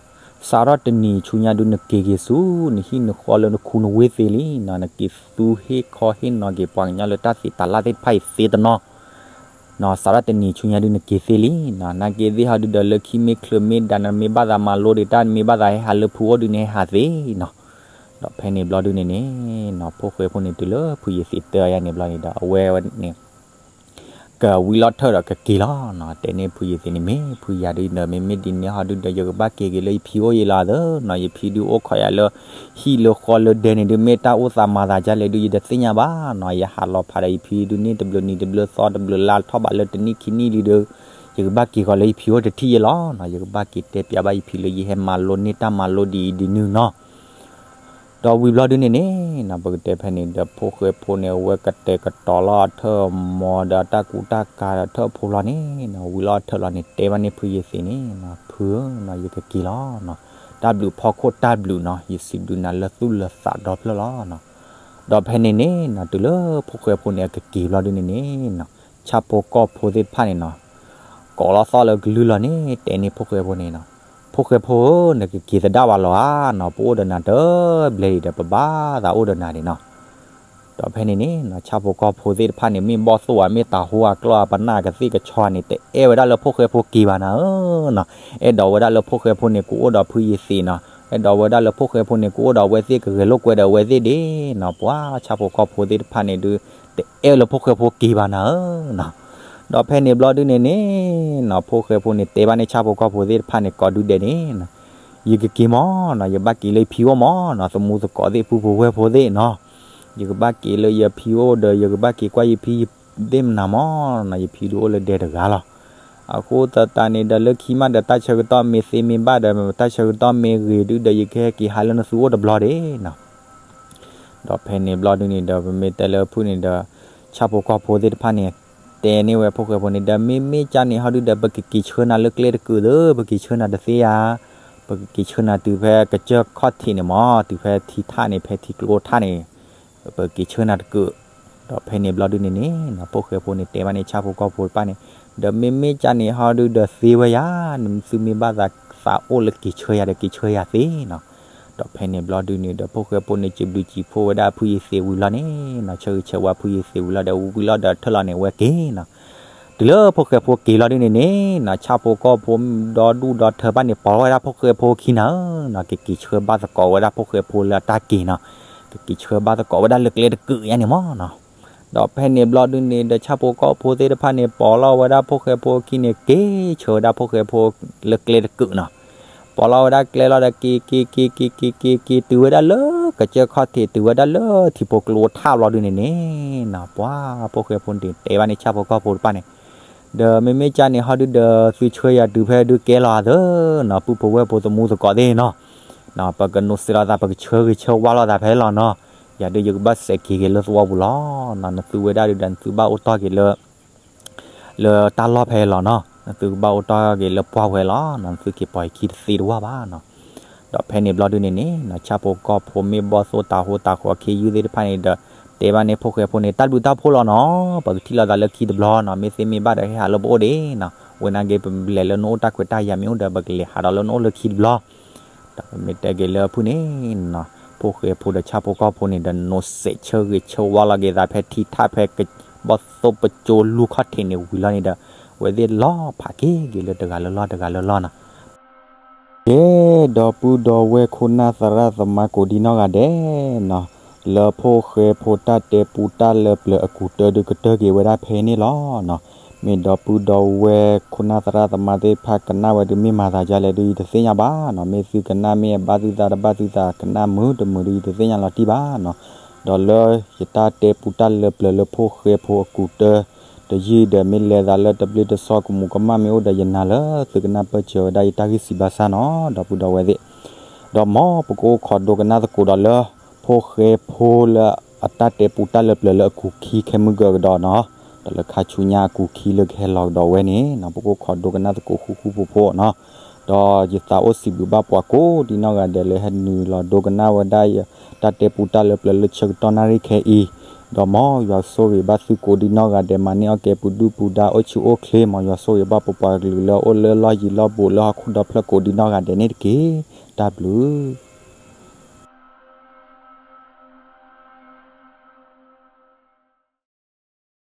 စးထီၣ်တနံၤဆူညါဒု နက့ၤက့ၤဆူ နဟံၣ်နဃီလၢနခူနဝ့ၢ်သ့လံနီၤ. နက့ၤသူဟ့ၣ်ခီဟ့ၣ်နီၤက့ၤပှၤကညီလၢတၢ်သ့တၢ်လၢ်သ့ၣ်တဖၣ်အံၤသ့တနီၤ နီၤ စးထီၣ်တနံၤဆူညါဒု နက့ၤသ့လံနီၤ. နာ်က့သ့ၣ်ဟီဒုဒီး လၢခံမ့ၢ်ချၢမ့ၢ်ဒါ နမ့ၢ်ဘၣ်သးမၤလိဒံးတၢ် နမ့ၢ်ဘၣ်သးဟဲဟးလၢဖုအိၣ်ဒုန့ၣ် ဟဲဟးသ့နီၤ. ဒီးဖဲန့ၣ်ဘျီဒုန့ၣ်န့ၣ်နီၤ ဖိၣ်ဃဲဖိန့ၣ် တုၤလၢဖုယ့ၤသ့းတဲအီၤယါန့ၣ်ဘျီန့ၣ်ဒီး အဝဲန့ၣ် ကဝံၤလီၤထၢၣ်ဒီးကက့ၤလီၤနီၤ. တဲန့ၢ်ဖုယ့ၤသ့းန့ၣ် မ့ၢ်ဖုယၤဒုဒီး မ့မ့ၢ်ဒ်န့ၣ်ဟီဒုဒီး ယကဘၣ်က့ၤက့ၤလၢယဖံအိၣ်ယံၤလီၤသၢနီၤ. ယဖံဒုအိၣ်ခိးယၤလၢ ဟံၣ်လၢဃီလၢဒဲန့ၣ်ဒု မ့ၢ်တၢ်အိၣ်သးမၤသးဒ်လဲၣ်ဒု ယတသ့ၣ်ညါဘၣ်နီၤ. ယဟးလီၤဖးဒီးယဖံဒုန့ၢ်တဘျုးနံၤတဘျုးသီ တဘျုးလါထီၣ်ဘးလၢတနံၣ်ခံနံၣ်လံဒု ယကဘၣ်က့ၤဃီၤလၢယဖံအိၣ်တထံၣ်ယဲလီၤနီၤ. ယကဘၣ်က့ၤတဲပျးဘၣ်ယဖံလၢယဟဲမၤလိန့ၢ်တၢ်မၤလိဒ်အံၤဒ်နုၤနီၤ. ဒီးဝံၤဘျီဒုန့ၣ်န့ၣ်နီၤ ပကတဲဖဲန့ၣ်ဒီး ဖိၣ်ဃဲဖိန့ၣ် အဝဲကတဲာ်ကတီၤလီၤအထၢၣ်မီၤဒီးတၢ်ကူတၢ်ကၤဒီးထၢၣ်ဖိလီၤန့ၣ်နီၤ. ဝံၤလီၤအထၢၣ်လီၤန့ၣ် တဲဘၣ်န့ၢ်ဖုယ့ၤသ့းန့ၣ်နီၤ ဖုဧၢနီၤ ယကက့ၤလီၤနီၤ. တၢ်ဘျုးဖီခိၣ်တၢ်ဘျုးနီၤ ယစံးဘျုးနၤလၢသူၣ်လၢသးဒီဖျၢၣ်လီၤနီၤ. ဒီးဖဲန့ၣ်န့ၣ်နီၤ တုၤလၢဖိၣ်ဃဲဖိန့ၣ် အကက့ၤဘျီဒုန့ၣ်န့ၣ်နီၤ ဆၣ်ဖိကီၢ်ဖိသ့ၣ်တဖၣ်န့ၣ်နီၤ ကိးလီၤသီၣ်လၢကလုၢ်လီၤန့ၣ် တဲန့ၢ်ဖိၣ်ဃဲဖိန့ၣ်နီၤ ဖိၣ်ဃဲဖိဧၢ နကက့ၤသဒၣ်ဝဲလီၤဧါနီၤ. ပအိၣ်ဒီးနၤတဘျဲဒံးဒီး ပဘၣ်သးအိၣ်ဒီးနၤဒံးနီၤ. ဒီးဖဲန့ၣ်န့ၣ်နီၤ ဆၣ်ဖိကီၢ်ဖိသ့ၣ်တဖၣ်န့ၣ် မ့ၢ်ဘီၣ်သိၣ်ဧါ မ့ၢ်တၤဟူဧါ ကျီၢ်ဧါ ပနၢ်ကသ့ၣ်ကဆီန့ၣ် တအဲၣ်ဝဲဒၣ်လၢဖိၣ်ဃဲဖိက့ၤဘၣ်နၤဧၢနီၤ. အဲၣ်ဒိးဝဲဒၣ်လၢဖိၣ်ဃဲဖိန့ၣ် ကအိၣ်ဒီးဖုယ့ၤသံးနီၤ. အဲၣ်ဒိးဝဲဒၣ်လၢဖိၣ်ဃဲဖိန့ၣ် ကအိၣ်ဒီးအဝဲသ့ၣ် ကဂဲၤလိာ်ကွဲဒီးအဝဲသ့ၣ်ဒၣ်နီၤ. ပှၤဆၣ်ဖိကီၢ်ဖိသ့ၣ်တဖၣ်န့ၣ်ဒုး တအဲၣ်လၢဖိၣ်ဃဲဖိက့ၤဘၣ်နၤဧၢနီၤ. ဒီးဖဲန့ၣ်ဘျီဒုန့ၣ်န့ၣ်နီၤ ဖိၣ်ဃဲဖိန့ၣ် တဲဘၣ်န့ၣ်ဆၣ်ဖိကီၢ်ဖိသ့ၣ်တဖၣ်န့ၣ် ကိးဒုဒဲးန့ၣ်နီၤ, ယကက့ၤမၢ်နီၤ, ယဘၣ်က့ၤလၢယဖံအိၣ်မၢ်နီၤ, သမူသကိးသ့ၣ် ပုၢ်ဖိဝဲၢ်ဖိသ့ၣ်နီၤ, ယကဘၣ်က့ၤလၢယဖံအိၣ်ဒီး ယကဘၣ်က့ၤကွၢ်ယဖံသ့ၣ်မနုၤမၢ်နီၤ, ယဖံဒုးအိၣ်လၢဒဲတဂၤလီၤ. အဃိသတးန့ၣ်ဒီး လၢခံမးဒီး တၢ်ဆၢကတီၢ်မ့ၢ်သ့မ့ၢ်ဘၣ်ဒီး တၢ်ဆၢကတီၢ်မ့ၢ်ဂ့ၤဒုဒီး ယကဟဲက့ၤဟးလၢနသုအိၣ်တဘျီဒၣ်နီၤ. ဒီးဖဲန့ၣ်ဘျီဒုန့ၣ်ဒီး ပမ့ၢ်တဲလၢဖုၣ်န့ၣ်ဒီး ဆၣ်ဖိကီၢ်ဖိသ့ၣ်တဖၣ်န့ၣ် တဲန့ၢ်ဝဲဖိၣ်ဃဲဖိန့ၣ်ဒီး မ့မ့ၢ်ကၢ်န့ၣ်ဟီဒုဒီး ပကက့ၤဆှၢနၤလၢကျဲတကုးသၢ, ပက့ၤဆှၢနၤတသ့ဧါ, ပကက့ၤဆှၢနၤတုၤဖဲကစၢၢ်ခီၣ်ထံးန့ၣ်မၢ်, တုၤဖဲထံထၣ်န့ၣ်, ဖဲထံကျိထၣ်န့ၣ်, ပက့ၤဆှၢနၤတကုး. ဒီးဖဲန့ၣ်ဘျီဒုန့ၣ်န့ၣ်နီၤ ဖိၣ်ဃဲဖိန့ၣ် တဲဘၣ်န့ၣ်ဆၣ်ဖိကီၢ်ဖိတဖၣ်န့ၣ်, ဒီးမ့မ့ၢ်ကၢ်န့ၣ်ဟီဒုဒီးသ့ဝဲယၤ, နသုမ့ၢ်ဘၣ်သးသးအိၣ်လၢက့ၤဆှၢယၤဒီး က့ၤဆှၢယၤသ့နီၤ. ဒီးဖဲန့ၣ်ဘျီဒုန့ၣ်ဒီး ဖိၣ်ဃဲဖိန့ၣ် စံးဘျုးစံးဖှိၣ်ဝဲဒၣ်ဖုယ့ၤသံးဝံၤလီၤန့ၣ်နီၤ, ဆၢဂ့ၤဆၢဝါဖုယ့ၤသံးဝံၤလီၤဒီး ဝံၤလီၤဒီးထၢၣ်လီၤန့ၣ် အဝဲက့ၤနီၤ. တုၤလၢဖိၣ်ဃဲဖိက့ၤလီၤဒုန့ၣ်န့ၣ်နီၤ ဆၣ်ဖိကီၢ်ဖိဒီဒူၣ်ဒီထၢၣ်တဖၣ်န့ၣ် ပိာ်လီၤဝဲဒၣ်ဖိၣ်ဃဲဖိခံနၤဧၢနီၤ, ကက့ၤဆှၢဘၣ်သကိးဝဲဒၣ်ဖိၣ်ဃဲဖိလၢအတၢ်က့ၤနီၤ, ကက့ၤဆှၢဘၣ်သကိးဝဲဒၣ်လၢကျဲတကုးယါန့ၣ်မၢ်နီၤ. ဒီးဖဲန့ၣ်ဘျီဒုန့ၣ်ဒီး ဆၣ်ဖိကီၢ်ဖိသ့ၣ်တဖၣ်န့ၣ် ပိာ်လီၤဝဲဒၣ်ဖိၣ်ဃဲဖိခံန့ၣ် က့ၤဆှၢဝဲဒၣ်ဖိၣ်ဃဲဖိလၢကျဲတကုးနီၤ. ပိာ်လီၤဝဲဒၣ်ကျဲလီၤဒီး က့ၤက့ၤက့ၤက့ၤက့ၤက့ၤက့ၤက့ၤ တုၤဝဲဒၣ်လၢကစၢၢ်ခီၣ်ထံး တုၤဝဲဒၣ်လၢထံဖိကျိထၣ်ဘျီဒုန့ၣ်န့ၣ်နီၤ ပှၤဖိၣ်ဃဲဖိန့ၣ် တဲဘၣ်န့ၣ်ဆၣ်ဖိကီၢ်ဖိတဖၣ်န့ၣ်, ဒီးမ့မ့ၢ်ကၢ်န့ၣ်ဟီဒုဒီး သုဆှၢယၤတုၤဖဲဒုကဲလီၤသၢနီၤ, ပုၢ်ဖိဝဲၢ်ဖိ သမူသကိးသ့ၣ်နီၤ, ပကနိးစဲးလိာ်သး ပကဆၢဂ့ၤဆၢဝါလိာ်သးဖဲလီၤနီၤ, ယၤဒုးယကဘၣ်စဲးက့ၤက့ၤလၢသဝီပူၤလီၤနီၤ, နသုဝဲဒၣ်ဒုဒီး နသုဘၣ်အိၣ်တီၢ်က့ၤလၢ လၢတၢ်လီၢ်ဖဲလီၤနီၤ, နသုကဘၣ်အိၣ်တီၢ်က့ၤလၢပှၢ်ဝဲလီၤနီၤ, နသုက့ၤပိာ်ယခံတသ့တဝၢ်ဘၣ်နီၤ. ဒီးဖဲန့ၣ်ဘျီဒုန့ၣ်န့ၣ်နီၤ ဆၣ်ဖိကီၢ်ဖိမ့ၢ်ဘီၣ်သိၣ်တၤဟူတၤဃီၤခ့ယုၢ်သ့ၣ်တဖၣ်န့ၣ်ဒီး တဲဘၣ်န့ၣ်ဖိၣ်ဃဲဖိန့ၣ် တၢ်ဘျုးတၢ်ဖှိၣ်လီၤနီၤ, ပကထံၣ်လိာ်သးလၢခံတဘျီနီၤ, မ့ၢ်သ့မ့ၢ်ဘၣ်ဒီး ဟဲဟးလၢပအိၣ်ဒၣ်နီၤ, ဝဲနာ်က့ ပလဲၤလၢနအိၣ်တၢ်ခွဲးတၢ်ယာ်မ့ၢ်အိၣ်ဒီး ပကလဲၤဟးဒီးလၢနအိၣ်လၢခံတဘျီ ဒီးပမ့ၢ်တဲက့ၤလၢဖုၣ်န့ၣ်နီၤ, ဖိၣ်ဃဲဖိဒီးဆၣ်ဖိကီၢ်ဖိန့ၣ်ဒီး နိးစဲးဆၢဂ့ၤဆၢဝါလီၤက့ၤသးဖဲထံထၣ်ဖဲ ဘီၣ်သိၣ်ပကၠိလူၢ်ခီၣ်ထံးန့ၣ်ဝံၤလီၤန့ၣ်ဒီး အဝဲသ့ၣ်လီၤဖးက့ၤက့ၤလၢတဂၤလၢလီၢ်တဂၤလၢလီၢ်နီၤ. ကဲ ဒီပုၢ်ဒီဝဲၢ်ခိၣ်နၢ်သရၣ်သမါကိးဒံနီၢ်ဂၤဒဲးနီၤ, လၢဖိၣ်ဃဲဖိတၢ်တဲပူတၢ်လၢပျၢၤအကူာ်တၢ်ဒုးကတၢၢ်က့ၤဝဲဒၣ်ဖဲန့ၣ်လီၤနီၤ. မ့ၢ်ဒီပုၢ်ဒီဝဲၢ်ခိၣ်နၢ်သရၣ်သမါသ့ၣ်တဖၣ်ကနၣ်ဝဲဒုး မ့ၢ်မၤသးဒ်လဲၣ်ဒုး ယတသ့ၣ်ညါဘၣ်နီၤ, မ့ၢ်သုကနၣ် မ့ၢ်အဘၣ်သုသးတဘၣ်သုသး ကနၣ်မုာ်တမုာ်ဒုး ယတသ့ၣ်ညါလီၤတံၢ်ဘၣ်နီၤ. ဒီးလၢယတၢ်တဲပူတၢ်လၢပျၢၤလၢဖိၣ်ဃဲဖိအကူာ်တၢ် တယုၢ်ဒီး မ့ၢ်လဲၤသးလၢတဘျ့တဆီ ကမူးကမၣ်မ့ၢ်အိၣ်ဒီး ယနာ်လၢသုကနၢ်ပၢၢ်စၢၤဝဲဒၣ်ယတၢ်ဂ့ၢ်စံးဘၣ်ဆၣ်နီၤ ဒီပုၢ်ဒီဝဲၢ်သ့ၣ်. ဒီးမ်ပကအိၣ်ခိးဒိကနၣ်သကိးဒီးလၢ ဖိၣ်ဃဲဖိလၢအတၢ်တဲပူတၢ်လၢပျၢၤလၢအကူာ်ခံခဲမုၢ်ကၢၤကဒီးနီၤ, ဒီးလၢခါဆူညါအကူာ်ခံလၢကဟဲလီၤကဒီးဝဲန့ၣ်နီၤ ပကအိၣ်ခိးဒိကနၣ်သကိးဃူဃူဖိးဖိးနီၤ. ဒီးယသးအိၣ်စံးဘျုးဘၣ်ပှၤကိးဒံနီၢ်ဂၤဒဲးလၢဟဲနုာ်လီၤဒိကနၣ်ဝဲဒၣ်ယ တၢ်တဲပူတၢ်လၢပျၢၤလၢဆၢကတီၢ်နၣ်ရံၣ်ခဲအံၤ, ဒီးမ်ယွၤဆိၣ်ဂ့ၤဘၣ်သုကိးဒံနီၢ်ဂၤဒဲး မၤန့ၢ်အီၣ်ကဲပူၤဒုၣ်ပူၤဒါ အိၣ်ဆူၣ်အိၣ်ချ့, မ်ယွၤဆိၣ်ဂ့ၤဘၣ်ပပှၤကလုာ်လၢအအိၣ်လၢလီၢ်ယံၤလီၢ်ဘူးလၢဟီၣ်ခိၣ်ဒီဖျၢၣ်ကိးဒံနီၢ်ဂၤဒဲးန့ၣ်တက့ၢ်. တၢ်ဘျုး